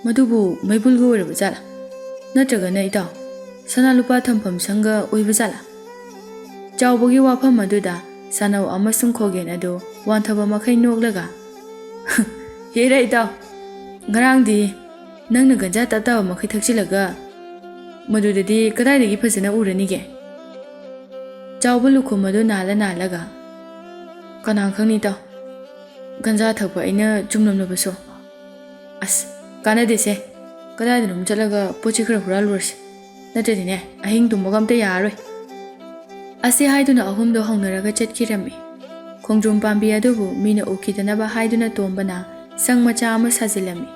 ꯃꯗꯨꯕꯨ ꯃꯩꯕꯨꯜꯒ ꯑꯣꯏꯔꯕ ꯖꯥꯠꯂꯥ? ꯅꯠꯇ꯭ꯔꯒꯅ ꯏꯇꯥꯎ, ꯁꯅꯥ ꯂꯨꯄꯥ ꯊꯝꯐꯝ ꯁꯪꯒ ꯑꯣꯏꯕ ꯖꯥꯠꯂꯥ?" ꯆꯥꯎꯕꯒꯤ ꯋꯥꯐꯝ ꯑꯗꯨꯗ ꯁꯥꯅꯧ ꯑꯃꯁꯨꯡ ꯈꯣꯒꯦꯟ ꯑꯗꯨ ꯋꯥꯟꯊꯕ ꯃꯈꯩ ꯅꯣꯛꯂꯒ, "ꯍꯦꯔꯥ ꯏꯇꯥꯎ, ꯉꯔꯥꯡꯗꯤ ꯅꯪꯅ ꯒꯟꯖꯥ ꯇꯞ ꯇꯥꯕ ꯃꯈꯩ ꯊꯛꯆꯤꯜꯂꯒ ꯃꯗꯨꯗꯗꯤ ꯀꯗꯥꯏꯗꯒꯤ ꯐꯖꯅ ꯎꯔꯅꯤꯒꯦ?" ꯆꯥꯎꯕ ꯂꯨꯈꯨꯝ ꯑꯗꯨ ꯅꯥꯜꯂ ꯅꯥꯜꯂꯒ, "ꯀꯅꯥ ꯈꯪꯅꯤ ꯏꯇꯥꯎ, ꯒꯟꯖꯥ ꯊꯛꯄ ꯑꯩꯅ ꯆꯨꯝꯂꯝꯂꯕꯁꯨ꯫ ꯑꯁ, ꯀꯥꯟꯅꯗꯦꯁꯦ, ꯀꯗꯥꯏꯗꯅꯣꯝ ꯆꯠꯂꯒ ꯄꯣꯠ ꯆꯩ ꯈꯔ ꯍꯨꯔꯥꯜꯂꯨꯔꯁꯤ, ꯅꯠꯇ꯭ꯔꯗꯤꯅꯦ ꯑꯍꯤꯡ ꯇꯨꯝꯕꯒ ꯑꯝꯇ ꯌꯥꯔꯔꯣꯏ꯫" ꯑꯁꯤ ꯍꯥꯏꯗꯨꯅ ꯑꯍꯨꯝꯗꯣ ꯍꯧꯅꯔꯒ ꯆꯠꯈꯤꯔꯝꯃꯤ꯫ ꯈꯣꯡꯗ꯭ꯔꯨꯝ ꯄꯥꯝꯕꯤ ꯑꯗꯨꯕꯨ ꯃꯤꯅ ꯎꯈꯤꯗꯅꯕ ꯍꯥꯏꯗꯨꯅ ꯇꯣꯝꯕꯅ ꯁꯪ ꯃꯆꯥ ꯑꯃ ꯁꯥꯖꯤꯜꯂꯝꯃꯤ꯫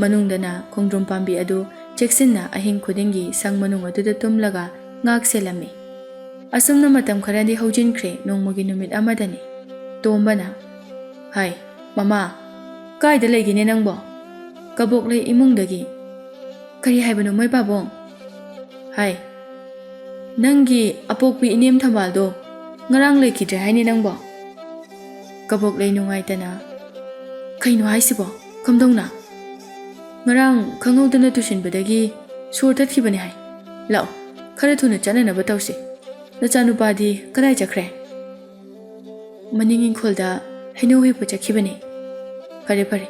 ꯃꯅꯨꯡꯗꯅ ꯈꯣꯡꯗ꯭ꯔꯨꯝ ꯄꯥꯝꯕꯤ ꯑꯗꯨ ꯆꯦꯛꯁꯤꯟꯅ ꯑꯍꯤꯡ ꯈꯨꯗꯤꯡꯒꯤ ꯁꯪ ꯃꯅꯨꯡ ꯑꯗꯨꯗ ꯇꯨꯝꯂꯒ ꯉꯥꯛ ꯁꯦꯜꯂꯝꯃꯤ꯫ ꯑꯁꯨꯝꯅ ꯃꯇꯝ ꯈꯔꯗꯤ ꯍꯧꯖꯤꯟꯈ꯭ꯔꯦ꯫ ꯅꯣꯡꯃꯒꯤ ꯅꯨꯃꯤꯠ ꯑꯃꯗꯅꯤ꯫ ꯇꯣꯝꯕꯅ, "ꯍꯥꯏ, ꯃꯃꯥ, ꯀꯥꯏꯗ ꯂꯩꯒꯦꯅꯦ ꯅꯪꯕꯣ?" "ꯀꯕꯣꯛꯂꯩ ꯏꯃꯨꯡꯗꯒꯤ꯫" "ꯀꯔꯤ ꯍꯥꯏꯕꯅꯣ ꯃꯣꯏ ꯄꯥꯕꯨꯡ?" "ꯍꯥꯏ, ꯅꯪꯒꯤ ꯑꯄꯣꯛꯄꯤ ꯏꯅꯦꯝ ꯊꯝꯕꯥꯜꯗꯣ ꯉꯔꯥꯡ ꯂꯩꯈꯤꯗ꯭ꯔꯦ ꯍꯥꯏꯅꯦ ꯅꯪꯕꯣ?" ꯀꯕꯣꯛꯂꯩ ꯅꯨꯡꯉꯥꯏꯇꯅ, "ꯀꯩꯅꯣ ꯍꯥꯏꯁꯤꯕꯣ? ꯀꯝꯗꯧꯅ?" "ꯉꯔꯥꯡ ꯈꯪꯍꯧꯗꯅ ꯇꯨꯁꯤꯟꯕꯗꯒꯤ ꯁꯣꯔ ꯇꯠꯈꯤꯕꯅꯦ ꯍꯥꯏ꯫ ꯂꯥꯛꯑꯣ, ꯈꯔ ꯊꯨꯅ ꯆꯠꯅꯅꯕ ꯇꯧꯁꯤ꯫ ꯅꯆꯥꯅꯨꯄꯥꯗꯤ ꯀꯗꯥꯏ ꯆꯠꯈ꯭ꯔꯦ?" "ꯃꯅꯤꯡ ꯏꯪꯈꯣꯜꯗ ꯍꯩꯅꯧ ꯍꯦꯛꯄ ꯆꯠꯈꯤꯕꯅꯦ꯫" "ꯐꯔꯦ, ꯐꯔꯦ,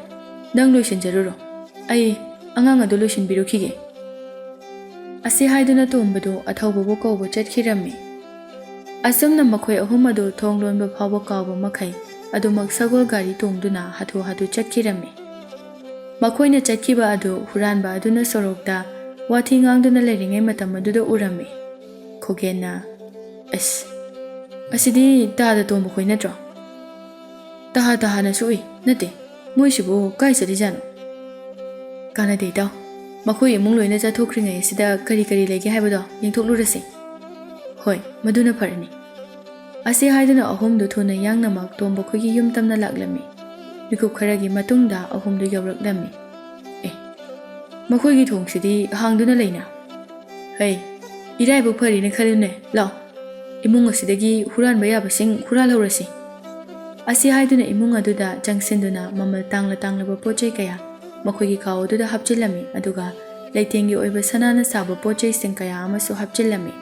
"ꯅꯪ ꯂꯣꯏꯁꯤꯟꯖꯔꯨꯔꯣ, ꯑꯩ ꯑꯉꯥꯡ ꯑꯗꯨ ꯂꯣꯏꯁꯤꯟꯕꯤꯔꯨꯈꯤꯒꯦ"꯫ ꯑꯁꯤ ꯍꯥꯏꯗꯨꯅ ꯇꯣꯝꯕꯗꯨ ꯑꯊꯧꯕꯕꯨ ꯀꯧꯕ ꯆꯠꯈꯤꯔꯝꯃꯤ꯫ ꯑꯁꯨꯝꯅ ꯃꯈꯣꯏ ꯑꯍꯨꯝ ꯑꯗꯨ ꯊꯣꯡ ꯂꯣꯟꯕ ꯐꯥꯎꯕ ꯀꯥꯎꯕ ꯃꯈꯩ ꯑꯗꯨꯃꯛ ꯁꯒꯣꯜ ꯒꯥꯔꯤ ꯇꯣꯡꯗꯨꯅ ꯍꯥꯊꯨ ꯍꯥꯊꯨ ꯆꯠꯈꯤꯔꯝꯃꯤ꯫ ꯃꯈꯣꯏꯅ ꯆꯠꯈꯤꯕ ꯑꯗꯨ ꯍꯨꯔꯥꯟꯕ ꯑꯗꯨꯅ ꯁꯣꯔꯣꯛꯇ ꯋꯥꯊꯤ ꯉꯥꯡꯗꯨꯅ ꯂꯩꯔꯤꯉꯩ ꯃꯇꯝ ꯑꯗꯨꯗ ꯎꯔꯝꯃꯤ꯫ ꯈꯣꯒꯦꯟꯅ, "ꯑꯁ, ꯑꯁꯤꯗꯤ ꯇꯥꯗ ꯇꯣꯝꯕ ꯈꯣꯏ ꯅꯠꯇ꯭ꯔꯣ? ꯇꯍꯥ ꯇꯍꯥꯅꯁꯨ ꯎꯏ꯫ ꯅꯠꯇꯦ, ꯃꯣꯏꯁꯤꯕꯨ ꯀꯥꯏ ꯆꯠꯂꯤꯖꯥꯠꯅꯣ?" "ꯀꯥꯟꯅꯗꯦ ꯏꯇꯥꯎ, ꯃꯈꯣꯏ ꯏꯃꯨꯡ ꯂꯣꯏꯅ ꯆꯠꯊꯣꯛꯈ꯭ꯔꯤꯉꯩ ꯑꯁꯤꯗ ꯀꯔꯤ ꯀꯔꯤ ꯂꯩꯒꯦ ꯍꯥꯏꯕꯗꯣ ꯌꯦꯡꯊꯣꯛꯂꯨꯔꯁꯤ"꯫ "ꯍꯣꯏ, ꯃꯗꯨꯅ ꯐꯔꯅꯤ"꯫ ꯑꯁꯤ ꯍꯥꯏꯗꯨꯅ ꯑꯍꯨꯝꯗꯨ ꯊꯨꯅ ꯌꯥꯡꯅꯃꯛ ꯇꯣꯝꯕ ꯈꯣꯏꯒꯤ ꯌꯨꯝ ꯇꯝꯅ ꯂꯥꯛꯂꯝꯃꯤ꯫ ꯃꯤꯀꯨꯞ ꯈꯔꯒꯤ ꯃꯇꯨꯡꯗ ꯑꯍꯨꯝꯗꯨ ꯌꯧꯔꯛꯂꯝꯃꯤ꯫ "ꯑꯦ, ꯃꯈꯣꯏꯒꯤ ꯊꯣꯡꯁꯤꯗꯤ ꯍꯥꯡꯗꯨꯅ ꯂꯩꯅ?" "ꯍꯩ, ꯏꯔꯥꯏꯕꯛ ꯐꯔꯤꯅ ꯈꯜꯂꯨꯅꯦ꯫ ꯂꯥꯎ, ꯏꯃꯨꯡ ꯑꯁꯤꯗꯒꯤ ꯍꯨꯔꯥꯟꯕ ꯌꯥꯕꯁꯤꯡ ꯍꯨꯔꯥꯜꯍꯧꯔꯁꯤ"꯫ ꯑꯁꯤ ꯍꯥꯏꯗꯨꯅ ꯏꯃꯨꯡ ꯑꯗꯨꯗ ꯆꯪꯁꯤꯟꯗꯨꯅ ꯃꯃꯜ ꯇꯥꯡꯂ ꯇꯥꯡꯂꯕ ꯄꯣꯠ ꯆꯩ ꯀꯌꯥ ꯃꯈꯣꯏꯒꯤ ꯈꯥꯎ ꯑꯗꯨꯗ ꯍꯥꯞꯆꯤꯜꯂꯝꯃꯤ, ꯑꯗꯨꯒ ꯂꯩꯇꯦꯡꯒꯤ ꯑꯣꯏꯕ ꯁꯅꯥꯅ ꯁꯥꯕ ꯄꯣꯠ ꯆꯩꯁꯤꯡ ꯀꯌꯥ ꯑꯃꯁꯨ ꯍꯥꯞꯆꯤꯜꯂꯝꯃꯤ꯫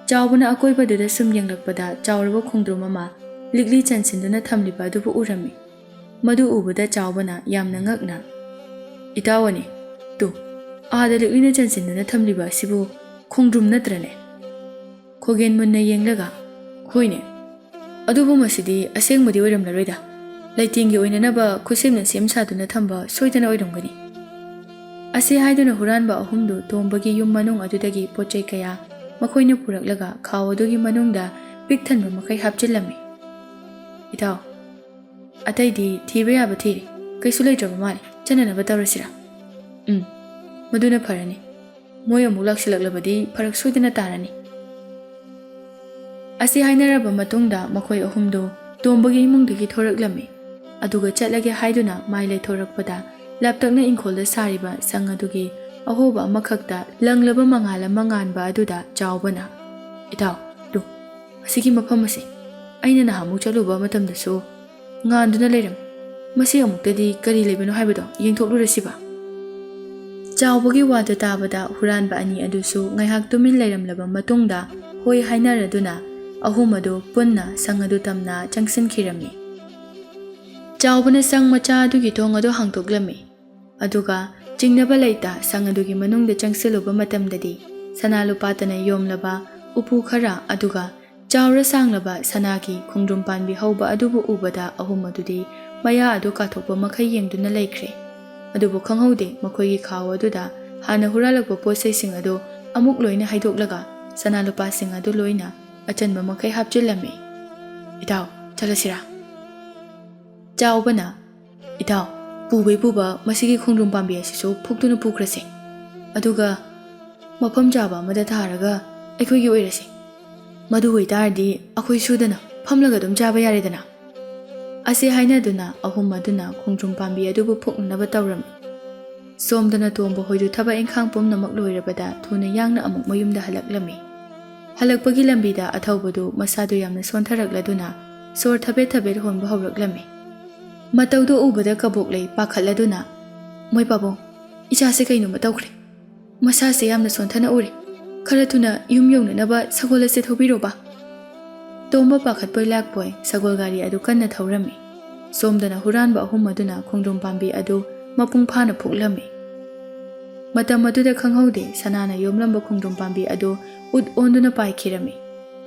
ꯆꯥꯎꯕꯅ ꯑꯀꯣꯏꯕꯗꯨꯗ ꯁꯨꯝ ꯌꯦꯡꯂꯛꯄꯗ ꯆꯥꯎꯔꯕ ꯈꯣꯡꯗ꯭ꯔꯨꯝ ꯑꯃ ꯂꯤꯛꯂꯤ ꯆꯟꯁꯤꯟꯗꯨꯅ ꯊꯝꯂꯤꯕ ꯑꯗꯨꯕꯨ ꯎꯔꯝꯃꯤ꯫ ꯃꯗꯨ ꯎꯕꯗ ꯆꯥꯎꯕꯅ ꯌꯥꯝꯅ ꯉꯛꯅ, "ꯏꯇꯥꯎ ꯑꯅꯤ, ꯇꯨ, ꯑꯥꯗ ꯂꯤꯛꯂꯤꯅ ꯆꯟꯁꯤꯟꯗꯨꯅ ꯊꯝꯂꯤꯕ ꯑꯁꯤꯕꯨ ꯈꯣꯡꯗ꯭ꯔꯨꯝ ꯅꯠꯇ꯭ꯔꯅꯦ?" ꯈꯣꯒꯦꯟ ꯃꯨꯟꯅ ꯌꯦꯡꯂꯒ, "ꯍꯣꯏꯅꯦ, ꯑꯗꯨꯕꯨ ꯃꯁꯤꯗꯤ ꯑꯁꯦꯡꯕꯗꯤ ꯑꯣꯏꯔꯝꯂꯔꯣꯏꯗ꯫ ꯂꯩꯇꯦꯡꯒꯤ ꯑꯣꯏꯅꯅꯕ ꯈꯨꯠꯁꯦꯝꯅ ꯁꯦꯝ ꯁꯥꯗꯨꯅ ꯊꯝꯕ ꯁꯣꯏꯗꯅ ꯑꯣꯏꯔꯝꯒꯅꯤ"꯫ ꯑꯁꯤ ꯍꯥꯏꯗꯨꯅ ꯍꯨꯔꯥꯟꯕ ꯑꯍꯨꯝꯗꯨ ꯇꯣꯝꯕꯒꯤ ꯌꯨꯝ ꯃꯅꯨꯡ ꯑꯗꯨꯗꯒꯤ ꯄꯣꯠ ꯆꯩ ꯀꯌꯥ ꯃꯈꯣꯏꯅ ꯄꯨꯔꯛꯂꯒ ꯈꯥꯎ ꯑꯗꯨꯒꯤ ꯃꯅꯨꯡꯗ ꯄꯤꯛ ꯊꯟꯕ ꯃꯈꯩ ꯍꯥꯞꯆꯤꯜꯂꯝꯃꯤ꯫ "ꯏꯇꯥꯎ, ꯑꯇꯩꯗꯤ ꯊꯤꯕ ꯌꯥꯕ ꯊꯤꯔꯦ, ꯀꯩꯁꯨ ꯂꯩꯇ꯭ꯔꯕ ꯃꯥꯜꯂꯦ, ꯆꯠꯅꯅꯕ ꯇꯧꯔꯁꯤꯔꯥ?" "ꯎꯝ, ꯃꯗꯨꯅ ꯐꯔꯅꯤ꯫ ꯃꯣꯏ ꯑꯃꯨꯛ ꯂꯥꯛꯁꯤꯜꯂꯛꯂꯕꯗꯤ ꯐꯔꯛ ꯁꯣꯏꯗꯅ ꯇꯥꯔꯅꯤ"꯫ ꯑꯁꯤ ꯍꯥꯏꯅꯔꯕ ꯃꯇꯨꯡꯗ ꯃꯈꯣꯏ ꯑꯍꯨꯝꯗꯨ ꯇꯣꯝꯕꯒꯤ ꯏꯃꯨꯡꯗꯒꯤ ꯊꯣꯔꯛꯂꯝꯃꯤ꯫ ꯑꯗꯨꯒ ꯆꯠꯂꯒꯦ ꯍꯥꯏꯗꯨꯅ ꯃꯥꯏ ꯂꯩꯊꯣꯔꯛꯄꯗ, ꯂꯥꯞꯇꯛꯅ ꯏꯪꯈꯣꯜꯗ ꯁꯥꯔꯤꯕ ꯁꯪ ꯑꯗꯨꯒꯤ ꯑꯍꯣꯕ ꯑꯃꯈꯛꯇ ꯂꯪꯂꯕ ꯃꯉꯥꯜ ꯑꯃ ꯉꯥꯟꯕ ꯑꯗꯨꯗ ꯆꯥꯎꯕꯅ, "ꯏꯇꯥꯎ, ꯇꯨ, ꯑꯁꯤꯒꯤ ꯃꯐꯝ ꯑꯁꯤ ꯑꯩꯅ ꯅꯍꯥꯟꯃꯨꯛ ꯆꯠꯂꯨꯕ ꯃꯇꯝꯗꯁꯨ ꯉꯥꯟꯗꯨꯅ ꯂꯩꯔꯝꯃꯤ꯫ ꯃꯁꯤ ꯑꯃꯨꯛꯇꯗꯤ ꯀꯔꯤ ꯂꯩꯕꯅꯣ ꯍꯥꯏꯕꯗꯣ ꯌꯦꯡꯊꯣꯛꯂꯨꯔꯁꯤꯕ"꯫ ꯆꯥꯎꯕꯒꯤ ꯋꯥꯗꯨ ꯇꯥꯕꯗ ꯍꯨꯔꯥꯟꯕ ꯑꯅꯤ ꯑꯗꯨꯁꯨ ꯉꯥꯏꯍꯥꯛ ꯇꯨꯃꯤꯟ ꯂꯩꯔꯝꯂꯕ ꯃꯇꯨꯡꯗ ꯍꯣꯏ ꯍꯥꯏꯅꯔꯗꯨꯅ ꯑꯍꯨꯝ ꯑꯗꯨ ꯄꯨꯟꯅ ꯁꯪ ꯑꯗꯨ ꯇꯝꯅ ꯆꯪꯁꯤꯟꯈꯤꯔꯝꯃꯤ꯫ ꯆꯥꯎꯕꯅ ꯁꯪ ꯃꯆꯥ ꯑꯗꯨꯒꯤ ꯊꯣꯡ ꯑꯗꯨ ꯍꯥꯡꯗꯣꯛꯂꯝꯃꯤ꯫ ꯑꯗꯨꯒ ꯆꯤꯡꯅꯕ ꯂꯩꯇ ꯁꯪ ꯑꯗꯨꯒꯤ ꯃꯅꯨꯡꯗ ꯆꯪꯁꯤꯜꯂꯨꯕ ꯃꯇꯝꯗꯗꯤ, ꯁꯅꯥ ꯂꯨꯄꯥꯇꯅ ꯌꯣꯝꯂꯕ ꯎꯄꯨ ꯈꯔ, ꯑꯗꯨꯒ ꯆꯥꯎꯔ ꯁꯥꯡꯂꯕ ꯁꯅꯥꯒꯤ ꯈꯣꯡꯗ꯭ꯔꯨꯝ ꯄꯥꯟꯕꯤ ꯍꯧꯕ ꯑꯗꯨꯕꯨ ꯎꯕꯗ, ꯑꯍꯨꯝ ꯑꯗꯨꯗꯤ ꯃꯌꯥ ꯑꯗꯨ ꯀꯥꯊꯣꯛꯄ ꯃꯈꯩ ꯌꯦꯡꯗꯨꯅ ꯂꯩꯈ꯭ꯔꯦ꯫ ꯑꯗꯨꯕꯨ ꯈꯪꯍꯧꯗꯦ, ꯃꯈꯣꯏꯒꯤ ꯈꯥꯎ ꯑꯗꯨꯗ ꯍꯥꯟꯅ ꯍꯨꯔꯥꯜꯂꯛꯄ ꯄꯣꯠꯆꯩꯁꯤꯡ ꯑꯗꯨ ꯑꯃꯨꯛ ꯂꯣꯏꯅ ꯍꯩꯗꯣꯛꯂꯒ, ꯁꯅꯥ ꯂꯨꯄꯥꯁꯤꯡ ꯑꯗꯨ ꯂꯣꯏꯅ ꯑꯆꯟꯕ ꯃꯈꯩ ꯍꯥꯞꯆꯤꯜꯂꯝꯃꯤ꯫ "ꯏꯇꯥꯎ, ꯆꯠꯂꯁꯤꯔꯥ?" ꯆꯥꯎꯕꯅ, "ꯏꯇꯥꯎ, ꯄꯨꯕꯩ ꯄꯨꯕ ꯃꯁꯤꯒꯤ ꯈꯣꯡꯗ꯭ꯔꯨꯝ ꯄꯥꯝꯕꯤ ꯑꯁꯤꯁꯨ ꯐꯨꯛꯇꯨꯅ ꯄꯨꯈ꯭ꯔꯁꯦ꯫ ꯑꯗꯨꯒ ꯃꯐꯝ ꯆꯥꯕ ꯑꯃꯗ ꯊꯥꯔꯒ ꯑꯩꯈꯣꯏꯒꯤ ꯑꯣꯏꯔꯁꯤ꯫ ꯃꯗꯨ ꯑꯣꯏꯇꯥꯔꯗꯤ ꯑꯩꯈꯣꯏ ꯁꯨꯗꯅ ꯐꯝꯂꯒ ꯑꯗꯨꯝ ꯆꯥꯕ ꯌꯥꯔꯦꯗꯅ꯫" ꯑꯁꯤ ꯍꯥꯏꯅꯗꯨꯅ ꯑꯍꯨꯝ ꯑꯗꯨꯅ ꯈꯣꯡꯗ꯭ꯔꯨꯝ ꯄꯥꯝꯕꯤ ꯑꯗꯨꯕꯨ ꯐꯨꯛꯅꯅꯕ ꯇꯧꯔꯝꯃꯤ꯫ ꯁꯣꯝꯗꯅ ꯇꯣꯝꯕ ꯍꯣꯏꯗꯨ ꯊꯕꯛ ꯏꯪꯈꯥꯡ ꯄꯨꯝꯅꯃꯛ ꯂꯣꯏꯔꯕꯗ ꯊꯨꯅ ꯌꯥꯡꯅ ꯑꯃꯨꯛ ꯃꯌꯨꯝꯗ ꯍꯜꯂꯛꯂꯝꯃꯤ꯫ ꯍꯜꯂꯛꯄꯒꯤ ꯂꯝꯕꯤꯗ ꯑꯊꯧꯕꯗꯨ ꯃꯁꯥꯗꯨ ꯌꯥꯝꯅ ꯁꯣꯟꯊꯔꯛꯂꯗꯨꯅ ꯁꯣꯔ ꯊꯕꯦꯠ ꯊꯕꯦꯠ ꯍꯣꯟꯕ ꯍꯧꯔꯛꯂꯝꯃꯤ꯫ ꯃꯇꯧꯗꯨ ꯎꯕꯗ ꯀꯕꯣꯛꯂꯩ ꯄꯥꯈꯠꯂꯗꯨꯅ, "ꯃꯣꯏ ꯄꯥꯕꯨꯡ, ꯏꯆꯥꯁꯦ ꯀꯩꯅꯣꯃ ꯇꯧꯈ꯭ꯔꯦ꯫ ꯃꯁꯥꯁꯦ ꯌꯥꯝꯅ ꯁꯣꯟꯊꯅ ꯎꯔꯦ꯫ ꯈꯔ ꯊꯨꯅ ꯌꯨꯝ ꯌꯧꯅꯅꯕ ꯁꯒꯣꯜ ꯑꯁꯦ ꯊꯧꯕꯤꯔꯣꯕ꯫" ꯇꯣꯝꯕ ꯄꯥꯈꯠꯄꯣꯏ ꯂꯥꯛꯄꯣꯏ ꯁꯒꯣꯜ ꯒꯥꯔꯤ ꯑꯗꯨ ꯀꯟꯅ ꯊꯧꯔꯝꯃꯤ꯫ ꯁꯣꯝꯗꯅ ꯍꯨꯔꯥꯟꯕ ꯑꯍꯨꯝ ꯑꯗꯨꯅ ꯈꯣꯡꯗ꯭ꯔꯨꯝ ꯄꯥꯝꯕꯤ ꯑꯗꯨ ꯃꯄꯨꯡ ꯐꯥꯅ ꯐꯨꯛꯂꯝꯃꯤ꯫ ꯃꯇꯝ ꯑꯗꯨꯗ ꯈꯪꯍꯧꯗꯦ, ꯁꯅꯥꯅ ꯌꯣꯝꯂꯝꯕ ꯈꯣꯡꯗ꯭ꯔꯨꯝ ꯄꯥꯝꯕꯤ ꯑꯗꯨ ꯎꯠ ꯑꯣꯟꯗꯨꯅ ꯄꯥꯏꯈꯤꯔꯝꯃꯤ꯫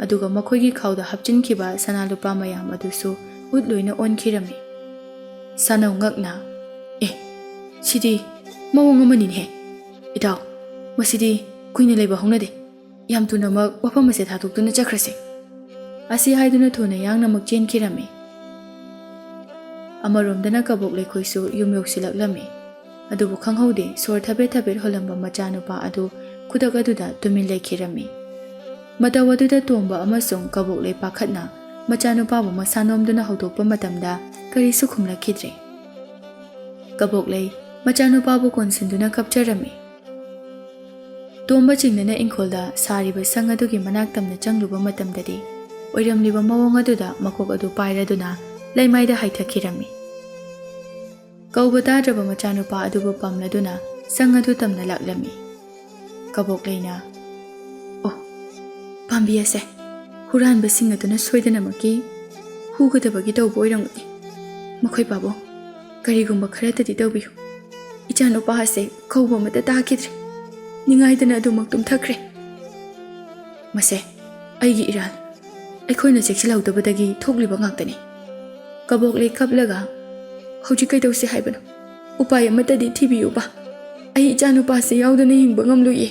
ꯑꯗꯨꯒ ꯃꯈꯣꯏꯒꯤ ꯈꯥꯎꯗ ꯍꯥꯞꯆꯤꯟꯈꯤꯕ ꯁꯅꯥ ꯂꯨꯄꯥ ꯃꯌꯥꯝ ꯑꯗꯨꯁꯨ ꯎꯠ ꯂꯣꯏꯅ ꯑꯣꯟꯈꯤꯔꯝꯃꯤ꯫ ꯁꯥꯅꯧ ꯉꯛꯅ, "ꯑꯦ, ꯁꯤꯗꯤ ꯃꯑꯣꯡ ꯑꯃꯅꯤꯅꯦꯍꯦ꯫ ꯏꯇꯥꯎ, ꯃꯁꯤꯗꯤ ꯀꯨꯏꯅ ꯂꯩꯕ ꯍꯧꯅꯗꯦ꯫ ꯌꯥꯝ ꯊꯨꯅꯃꯛ ꯋꯥꯐꯝ ꯑꯁꯦ ꯊꯥꯗꯣꯛꯇꯨꯅ ꯆꯠꯈ꯭ꯔꯁꯤ꯫" ꯑꯁꯤ ꯍꯥꯏꯗꯨꯅ ꯊꯨꯅ ꯌꯥꯡꯅꯃꯛ ꯆꯦꯟꯈꯤꯔꯝꯃꯤ꯫ ꯑꯃꯔꯣꯝꯗꯅ ꯀꯕꯣꯛꯂꯩ ꯈꯣꯏꯁꯨ ꯌꯨꯝ ꯌꯧꯁꯤꯜꯂꯛꯂꯝꯃꯤ꯫ ꯑꯗꯨꯕꯨ ꯈꯪꯍꯧꯗꯦ, ꯁꯣꯔ ꯊꯕꯦꯠ ꯊꯕꯦꯠ ꯍꯣꯜꯂꯝꯕ ꯃꯆꯥꯅꯨꯄꯥ ꯑꯗꯨ ꯈꯨꯗꯛ ꯑꯗꯨꯗ ꯇꯨꯃꯤꯟ ꯂꯩꯈꯤꯔꯝꯃꯤ꯫ ꯃꯇꯧ ꯑꯗꯨꯗ ꯇꯣꯝꯕ ꯑꯃꯁꯨꯡ ꯀꯕꯣꯛꯂꯩ ꯄꯥꯈꯠꯅ ꯃꯆꯥꯅꯨꯄꯥꯕꯨ ꯃꯁꯥ ꯅꯣꯝꯗꯨꯅ ꯍꯧꯗꯣꯛꯄ ꯃꯇꯝꯗ ꯀꯔꯤꯁꯨ ꯈꯨꯝꯂꯛꯈꯤꯗ꯭ꯔꯦ꯫ ꯀꯕꯣꯛꯂꯩ ꯃꯆꯥꯅꯨꯄꯥꯕꯨ ꯀꯣꯟꯁꯤꯟꯗꯨꯅ ꯀꯞꯆꯔꯝꯃꯤ꯫ ꯇꯣꯝꯕ ꯆꯤꯡꯅꯅ ꯏꯪꯈꯣꯜꯗ ꯁꯥꯔꯤꯕ ꯁꯪ ꯑꯗꯨꯒꯤ ꯃꯅꯥꯛ ꯇꯝꯅ ꯆꯪꯂꯨꯕ ꯃꯇꯝꯗꯗꯤ, ꯑꯣꯏꯔꯝꯂꯤꯕ ꯃꯑꯣꯡ ꯑꯗꯨꯗ ꯃꯀꯣꯛ ꯑꯗꯨ ꯄꯥꯏꯔꯗꯨꯅ ꯂꯩꯃꯥꯏꯗ ꯍꯥꯏꯊꯈꯤꯔꯝꯃꯤ꯫ ꯀꯧꯕ ꯇꯥꯗ꯭ꯔꯕ ꯃꯆꯥꯅꯨꯄꯥ ꯑꯗꯨꯕꯨ ꯄꯝꯂꯗꯨꯅ ꯁꯪ ꯑꯗꯨ ꯇꯝꯅ ꯂꯥꯛꯂꯝꯃꯤ꯫ ꯀꯕꯣꯛꯂꯩꯅ, "ꯑꯣ, ꯄꯥꯝꯕꯤ ꯑꯁꯦ ꯍꯨꯔꯥꯟꯕꯁꯤꯡ ꯑꯗꯨꯅ ꯁꯣꯏꯗꯅꯃꯛꯀꯤ ꯍꯨꯒꯗꯕꯒꯤ ꯇꯧꯕ ꯑꯣꯏꯔꯝꯒꯅꯤ꯫ ꯃꯈꯣꯏ ꯄꯥꯕꯨꯡ, ꯀꯔꯤꯒꯨꯝꯕ ꯈꯔꯇꯗꯤ ꯇꯧꯕꯤꯌꯨ꯫ ꯏꯆꯥꯅꯨꯄꯥ ꯑꯁꯦ ꯀꯧꯕ ꯑꯃꯠꯇ ꯇꯥꯈꯤꯗ꯭ꯔꯦ꯫ ꯅꯤꯡꯉꯥꯏꯗꯅ ꯑꯗꯨꯃꯛ ꯇꯨꯝꯊꯈ꯭ꯔꯦ꯫ ꯃꯁꯦ ꯑꯩꯒꯤ ꯏꯔꯥꯜ꯫ ꯑꯩꯈꯣꯏꯅ ꯆꯦꯛꯁꯤꯜꯍꯧꯗꯕꯗꯒꯤ ꯊꯣꯛꯂꯤꯕ ꯉꯥꯛꯇꯅꯤ꯫ ꯀꯕꯣꯛꯂꯩ ꯀꯞꯂꯒ, "ꯍꯧꯖꯤꯛ ꯀꯩꯗꯧꯁꯤ ꯍꯥꯏꯕꯅꯣ? ꯎꯄꯥꯏ ꯑꯃꯠꯇꯗꯤ ꯊꯤꯕꯤꯌꯨꯕ꯫ ꯑꯩ ꯏꯆꯥꯅꯨꯄꯥꯁꯤ ꯌꯥꯎꯗꯅ ꯍꯤꯡꯕ ꯉꯝꯂꯣꯏꯌꯦ꯫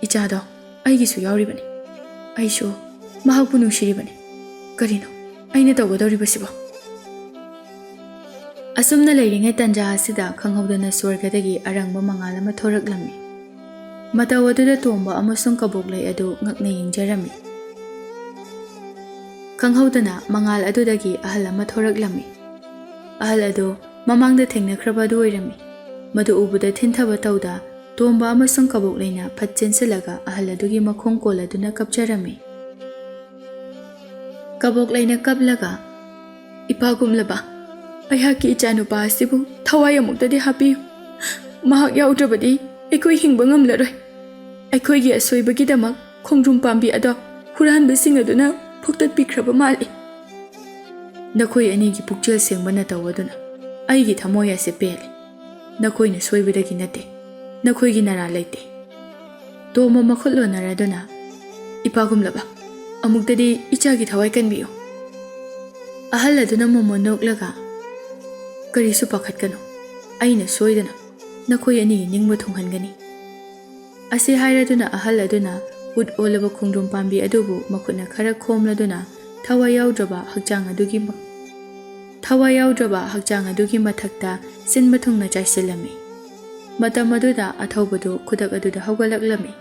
ꯏꯆꯥꯗꯣ ꯑꯩꯒꯤꯁꯨ ꯌꯥꯎꯔꯤꯕꯅꯤ꯫ ꯑꯩꯁꯨ ꯃꯍꯥꯛꯄꯨ ꯅꯨꯡꯁꯤꯔꯤꯕꯅꯤ꯫ ꯀꯔꯤꯅꯣ ꯑꯩꯅ ꯇꯧꯒꯗꯧꯔꯤꯕꯁꯤꯕꯣ?" ꯑꯁꯨꯝꯅ ꯂꯩꯔꯤꯉꯩ ꯇꯟꯖꯥ ꯑꯁꯤꯗ ꯈꯪꯍꯧꯗꯅ ꯁ꯭ꯋꯔꯒꯗꯒꯤ ꯑꯔꯪꯕ ꯃꯉꯥꯜ ꯑꯃ ꯊꯣꯔꯛꯂꯝꯃꯤ꯫ ꯃꯇꯧ ꯑꯗꯨꯗ ꯇꯣꯝꯕ ꯑꯃꯁꯨꯡ ꯀꯕꯣꯛꯂꯩ ꯑꯗꯨ ꯉꯛꯅ ꯌꯦꯡꯖꯔꯝꯃꯤ꯫ ꯈꯪꯍꯧꯗꯅ ꯃꯉꯥꯜ ꯑꯗꯨꯗꯒꯤ ꯑꯍꯜ ꯑꯃ ꯊꯣꯔꯛꯂꯝꯃꯤ꯫ ꯑꯍꯜ ꯑꯗꯨ ꯃꯃꯥꯡꯗ ꯊꯦꯡꯅꯈ꯭ꯔꯕ ꯑꯗꯨ ꯑꯣꯏꯔꯝꯃꯤ꯫ ꯃꯗꯨ ꯎꯕꯗ ꯊꯤꯟꯊꯕ ꯇꯧꯗ ꯇꯣꯝꯕ ꯑꯃꯁꯨꯡ ꯀꯕꯣꯛꯂꯩꯅ ꯐꯠ ꯆꯦꯟꯁꯤꯜꯂꯒ ꯑꯍꯜ ꯑꯗꯨꯒꯤ ꯃꯈꯣꯡ ꯀꯣꯜꯂꯗꯨꯅ ꯀꯞꯆꯔꯝꯃꯤ꯫ ꯀꯕꯣꯛꯂꯩꯅ ꯀꯞꯂꯒ, "ꯏꯄꯥꯒꯨꯝꯂꯕ, ꯑꯩꯍꯥꯛꯀꯤ ꯏꯆꯥꯅꯨꯄꯥ ꯑꯁꯤꯕꯨ ꯊꯋꯥꯏ ꯑꯃꯨꯛꯇꯗꯤ ꯍꯥꯞꯄꯤꯌꯨ꯫ ꯃꯍꯥꯛ ꯌꯥꯎꯗ꯭ꯔꯕꯗꯤ ꯑꯩꯈꯣꯏ ꯍꯤꯡꯕ ꯉꯝꯂꯔꯣꯏ꯫ ꯑꯩꯈꯣꯏꯒꯤ ꯑꯁꯣꯏꯕꯒꯤꯗꯃꯛ ꯈꯣꯡꯗ꯭ꯔꯨꯝ ꯄꯥꯝꯕꯤ ꯑꯗꯣ ꯍꯨꯔꯥꯟꯕꯁꯤꯡ ꯑꯗꯨꯅ ꯐꯨꯛꯇꯠꯄꯤꯈ꯭ꯔꯕ ꯃꯥꯜꯂꯤ꯫ ꯅꯈꯣꯏ ꯑꯅꯤꯒꯤ ꯄꯨꯛꯆꯦꯜ ꯁꯦꯡꯕ ꯅꯇꯧ ꯑꯗꯨꯅ ꯑꯩꯒꯤ ꯊꯃꯣꯏ ꯑꯁꯤ ꯄꯦꯜꯂꯤ꯫ ꯅꯈꯣꯏꯅ ꯁꯣꯏꯕꯗꯒꯤ ꯅꯠꯇꯦ, ꯅꯈꯣꯏꯒꯤ ꯅꯔꯥ ꯂꯩꯇꯦ꯫" ꯇꯣꯝꯕ ꯃꯈꯨꯠ ꯂꯣꯟꯅꯔꯗꯨꯅ, "ꯏꯄꯥꯒꯨꯝꯂꯕ, ꯑꯃꯨꯛꯇꯗꯤ ꯏꯆꯥꯒꯤ ꯊꯋꯥꯏ ꯀꯟꯕꯤꯌꯨ꯫" ꯑꯍꯜ ꯑꯗꯨꯅ ꯃꯣꯃꯣꯟ ꯅꯣꯛꯂꯒ, "ꯀꯔꯤꯁꯨ ꯄꯥꯈꯠꯀꯅꯨ, ꯑꯩꯅ ꯁꯣꯏꯗꯅ ꯅꯈꯣꯏ ꯑꯅꯤꯒꯤ ꯅꯤꯡꯕ ꯊꯨꯡꯍꯟꯒꯅꯤ꯫" ꯑꯁꯤ ꯍꯥꯏꯔꯗꯨꯅ ꯑꯍꯜ ꯑꯗꯨꯅ ꯎꯠ ꯑꯣꯜꯂꯕ ꯈꯣꯡꯗ꯭ꯔꯨꯝ ꯄꯥꯝꯕꯤ ꯑꯗꯨꯕꯨ ꯃꯈꯨꯠꯅ ꯈꯔ ꯈꯣꯝꯂꯗꯨꯅ ꯊꯋꯥꯏ ꯌꯥꯎꯗ꯭ꯔꯕ ꯍꯛꯆꯥꯡ ꯑꯗꯨꯒꯤ ꯃ-, ꯊꯋꯥꯏ ꯌꯥꯎꯗ꯭ꯔꯕ ꯍꯛꯆꯥꯡ ꯑꯗꯨꯒꯤ ꯃꯊꯛꯇ ꯁꯤꯟꯕ ꯊꯨꯡꯅ ꯆꯥꯏꯁꯤꯜꯂꯝꯃꯤ꯫ ꯃꯇꯝ ꯑꯗꯨꯗ ꯑꯊꯧꯕꯗꯨ ꯈꯨꯗꯛ ꯑꯗꯨꯗ ꯍꯧꯒꯠꯂꯛꯂꯝꯃꯤ꯫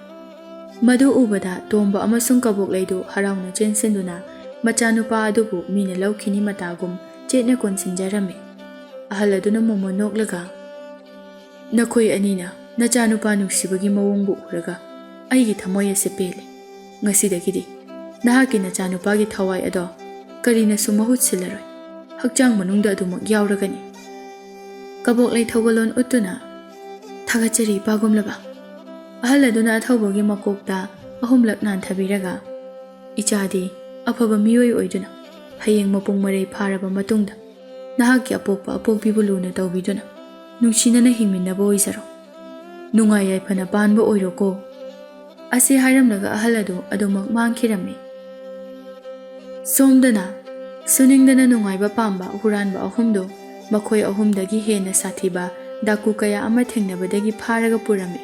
ꯃꯗꯨ ꯎꯕꯗ ꯇꯣꯝꯕ ꯑꯃꯁꯨꯡ ꯀꯕꯣꯛꯂꯩꯗꯨ ꯍꯔꯥꯎꯅ ꯆꯦꯟꯁꯤꯟꯗꯨꯅ ꯃꯆꯥꯅꯨꯄꯥ ꯑꯗꯨꯕꯨ ꯃꯤꯅ ꯂꯧꯈꯤꯅꯤ ꯃꯇꯥꯒꯨꯝ ꯆꯦꯠꯅ ꯀꯣꯟꯁꯤꯟꯖꯔꯝꯃꯤ꯫ ꯑꯍꯜ ꯑꯗꯨꯅ ꯃꯣꯃꯣꯟ ꯅꯣꯛꯂꯒ, "ꯅꯈꯣꯏ ꯑꯅꯤꯅ ꯅꯆꯥꯅꯨꯄꯥ ꯅꯨꯡꯁꯤꯕꯒꯤ ꯃꯑꯣꯡꯕꯨ ꯎꯔꯒ ꯑꯩꯒꯤ ꯊꯃꯣꯏ ꯑꯁꯤ ꯄꯦꯜꯂꯦ꯫ ꯉꯁꯤꯗꯒꯤꯗꯤ ꯅꯍꯥꯛꯀꯤ ꯅꯆꯥꯅꯨꯄꯥꯒꯤ ꯊꯋꯥꯏ ꯑꯗꯣ ꯀꯔꯤꯅꯁꯨ ꯃꯍꯨꯠ ꯁꯤꯜꯂꯔꯣꯏ꯫ ꯍꯛꯆꯥꯡ ꯃꯅꯨꯡꯗ ꯑꯗꯨꯃꯛ ꯌꯥꯎꯔꯒꯅꯤ꯫" ꯀꯕꯣꯛꯂꯩ ꯊꯧꯒꯜꯂꯣꯟ ꯎꯠꯇꯨꯅ, "ꯊꯥꯒꯠꯆꯔꯤ, ꯏꯄꯥꯒꯨꯝꯂꯕ꯫" ꯑꯍꯜ ꯑꯗꯨꯅ ꯑꯊꯧꯕꯒꯤ ꯃꯀꯣꯛꯇ ꯑꯍꯨꯝꯂꯛ ꯅꯥꯟꯊꯕꯤꯔꯒ, "ꯏꯆꯥꯗꯤ ꯑꯐꯕ ꯃꯤꯑꯣꯏ ꯑꯣꯏꯗꯨꯅ ꯍꯌꯦꯡ ꯃꯄꯨꯡ ꯃꯔꯩ ꯐꯥꯔꯕ ꯃꯇꯨꯡꯗ ꯅꯍꯥꯛꯀꯤ ꯑꯄꯣꯛꯄ ꯑꯄꯣꯛꯄꯤꯕꯨ ꯂꯨꯅ ꯇꯧꯕꯤꯗꯨꯅ ꯅꯨꯡꯁꯤꯅꯅ ꯍꯤꯡꯃꯤꯟꯅꯕ ꯑꯣꯏꯖꯔꯣ꯫ ꯅꯨꯡꯉꯥꯏ ꯌꯥꯏꯐꯅ ꯄꯥꯟꯕ ꯑꯣꯏꯔꯣꯀꯣ꯫ ꯑꯁꯤ ꯍꯥꯏꯔꯝꯂꯒ ꯑꯍꯜ ꯑꯗꯨ ꯑꯗꯨꯃꯛ ꯃꯥꯡꯈꯤꯔꯝꯃꯤ꯫ ꯁꯣꯝꯗꯅ ꯁꯨꯅꯤꯡꯗꯅ ꯅꯨꯡꯉꯥꯏꯕ ꯄꯥꯝꯕ ꯍꯨꯔꯥꯟꯕ ꯑꯍꯨꯝꯗꯨ ꯃꯈꯣꯏ ꯑꯍꯨꯝꯗꯒꯤ ꯍꯦꯟꯅ ꯁꯥꯊꯤꯕ ꯗꯥꯀꯨ ꯀꯌꯥ ꯑꯃ ꯊꯦꯡꯅꯕꯗꯒꯤ ꯐꯥꯔꯒ ꯄꯨꯔꯝꯃꯤ꯫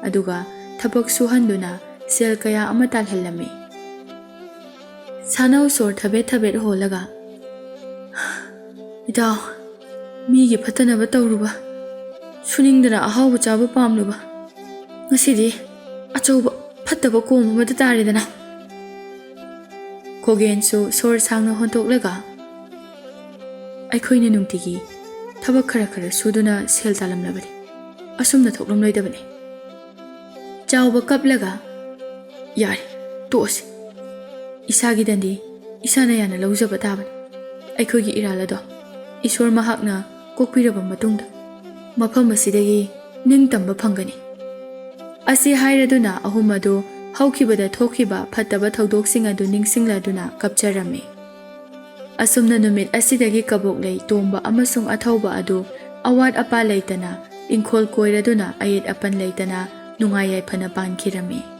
ꯑꯗꯨꯒ ꯊꯕꯛ ꯁꯨꯍꯟꯗꯨꯅ ꯁꯦꯜ ꯀꯌꯥ ꯑꯃ ꯇꯥꯜꯍꯜꯂꯝꯃꯤ꯫ ꯁꯥꯅꯧ ꯁꯣꯔ ꯊꯕꯦꯠ ꯊꯕꯦꯠ ꯍꯣꯜꯂꯒ, "ꯏꯇꯥꯎ, ꯃꯤꯒꯤ ꯐꯠꯇꯅꯕ ꯇꯧꯔꯨꯕ, ꯁꯨꯅꯤꯡꯗꯅ ꯑꯍꯥꯎꯕ ꯆꯥꯕ ꯄꯥꯝꯂꯨꯕ, ꯉꯁꯤꯗꯤ ꯑꯆꯧꯕ ꯐꯠꯇꯕ ꯀꯣꯝ ꯑꯃꯗ ꯇꯥꯔꯦꯗꯅ꯫" ꯈꯣꯒꯦꯟꯁꯨ ꯁꯣꯔ ꯁꯥꯡꯅ ꯍꯣꯟꯊꯣꯛꯂꯒ, "ꯑꯩꯈꯣꯏꯅ ꯅꯨꯡꯇꯤꯒꯤ ꯊꯕꯛ ꯈꯔ ꯈꯔ ꯁꯨꯗꯨꯅ ꯁꯦꯜ ꯇꯥꯜꯂꯝꯂꯕꯗꯤ ꯑꯁꯨꯝꯅ ꯊꯣꯛꯂꯝꯂꯣꯏꯗꯕꯅꯤ꯫" ꯆꯥꯎꯕ ꯀꯞꯂꯒ, "ꯌꯥꯔꯦ, ꯇꯣꯛꯑꯁꯤ꯫ ꯏꯁꯥꯒꯤ ꯗꯟꯗꯤ ꯏꯁꯥꯅ ꯌꯥꯅ ꯂꯧꯖꯕ ꯇꯥꯕꯅꯤ꯫ ꯑꯩꯈꯣꯏꯒꯤ ꯏꯔꯥꯜ ꯑꯗꯣ ꯏꯁꯣꯔ ꯃꯍꯥꯛꯅ ꯀꯣꯛꯄꯤꯔꯕ ꯃꯇꯨꯡꯗ ꯃꯐꯝ ꯑꯁꯤꯗꯒꯤ ꯅꯤꯡꯇꯝꯕ ꯐꯪꯒꯅꯤ꯫" ꯑꯁꯤ ꯍꯥꯏꯔꯗꯨꯅ ꯑꯍꯨꯝ ꯑꯗꯨ ꯍꯧꯈꯤꯕꯗ ꯊꯣꯛꯈꯤꯕ ꯐꯠꯇꯕ ꯊꯧꯗꯣꯛꯁꯤꯡ ꯑꯗꯨ ꯅꯤꯡꯁꯤꯡꯂꯗꯨꯅ ꯀꯞꯆꯔꯝꯃꯤ꯫ ꯑꯁꯨꯝꯅ ꯅꯨꯃꯤꯠ ꯑꯁꯤꯗꯒꯤ ꯀꯕꯣꯛꯂꯩ ꯇꯣꯝꯕ ꯑꯃꯁꯨꯡ ꯑꯊꯧꯕ ꯑꯗꯨ ꯑꯋꯥꯠ ꯑꯄꯥ ꯂꯩꯇꯅ, ꯏꯪꯈꯣꯜ ꯀꯣꯏꯔꯗꯨꯅ ꯑꯌꯦꯠ ꯑꯄꯟ ꯂꯩꯇꯅ ꯅꯨꯡꯉꯥꯏ ꯌꯥꯏꯐꯅ ꯄꯥꯟꯈꯤꯔꯝꯃꯤ꯫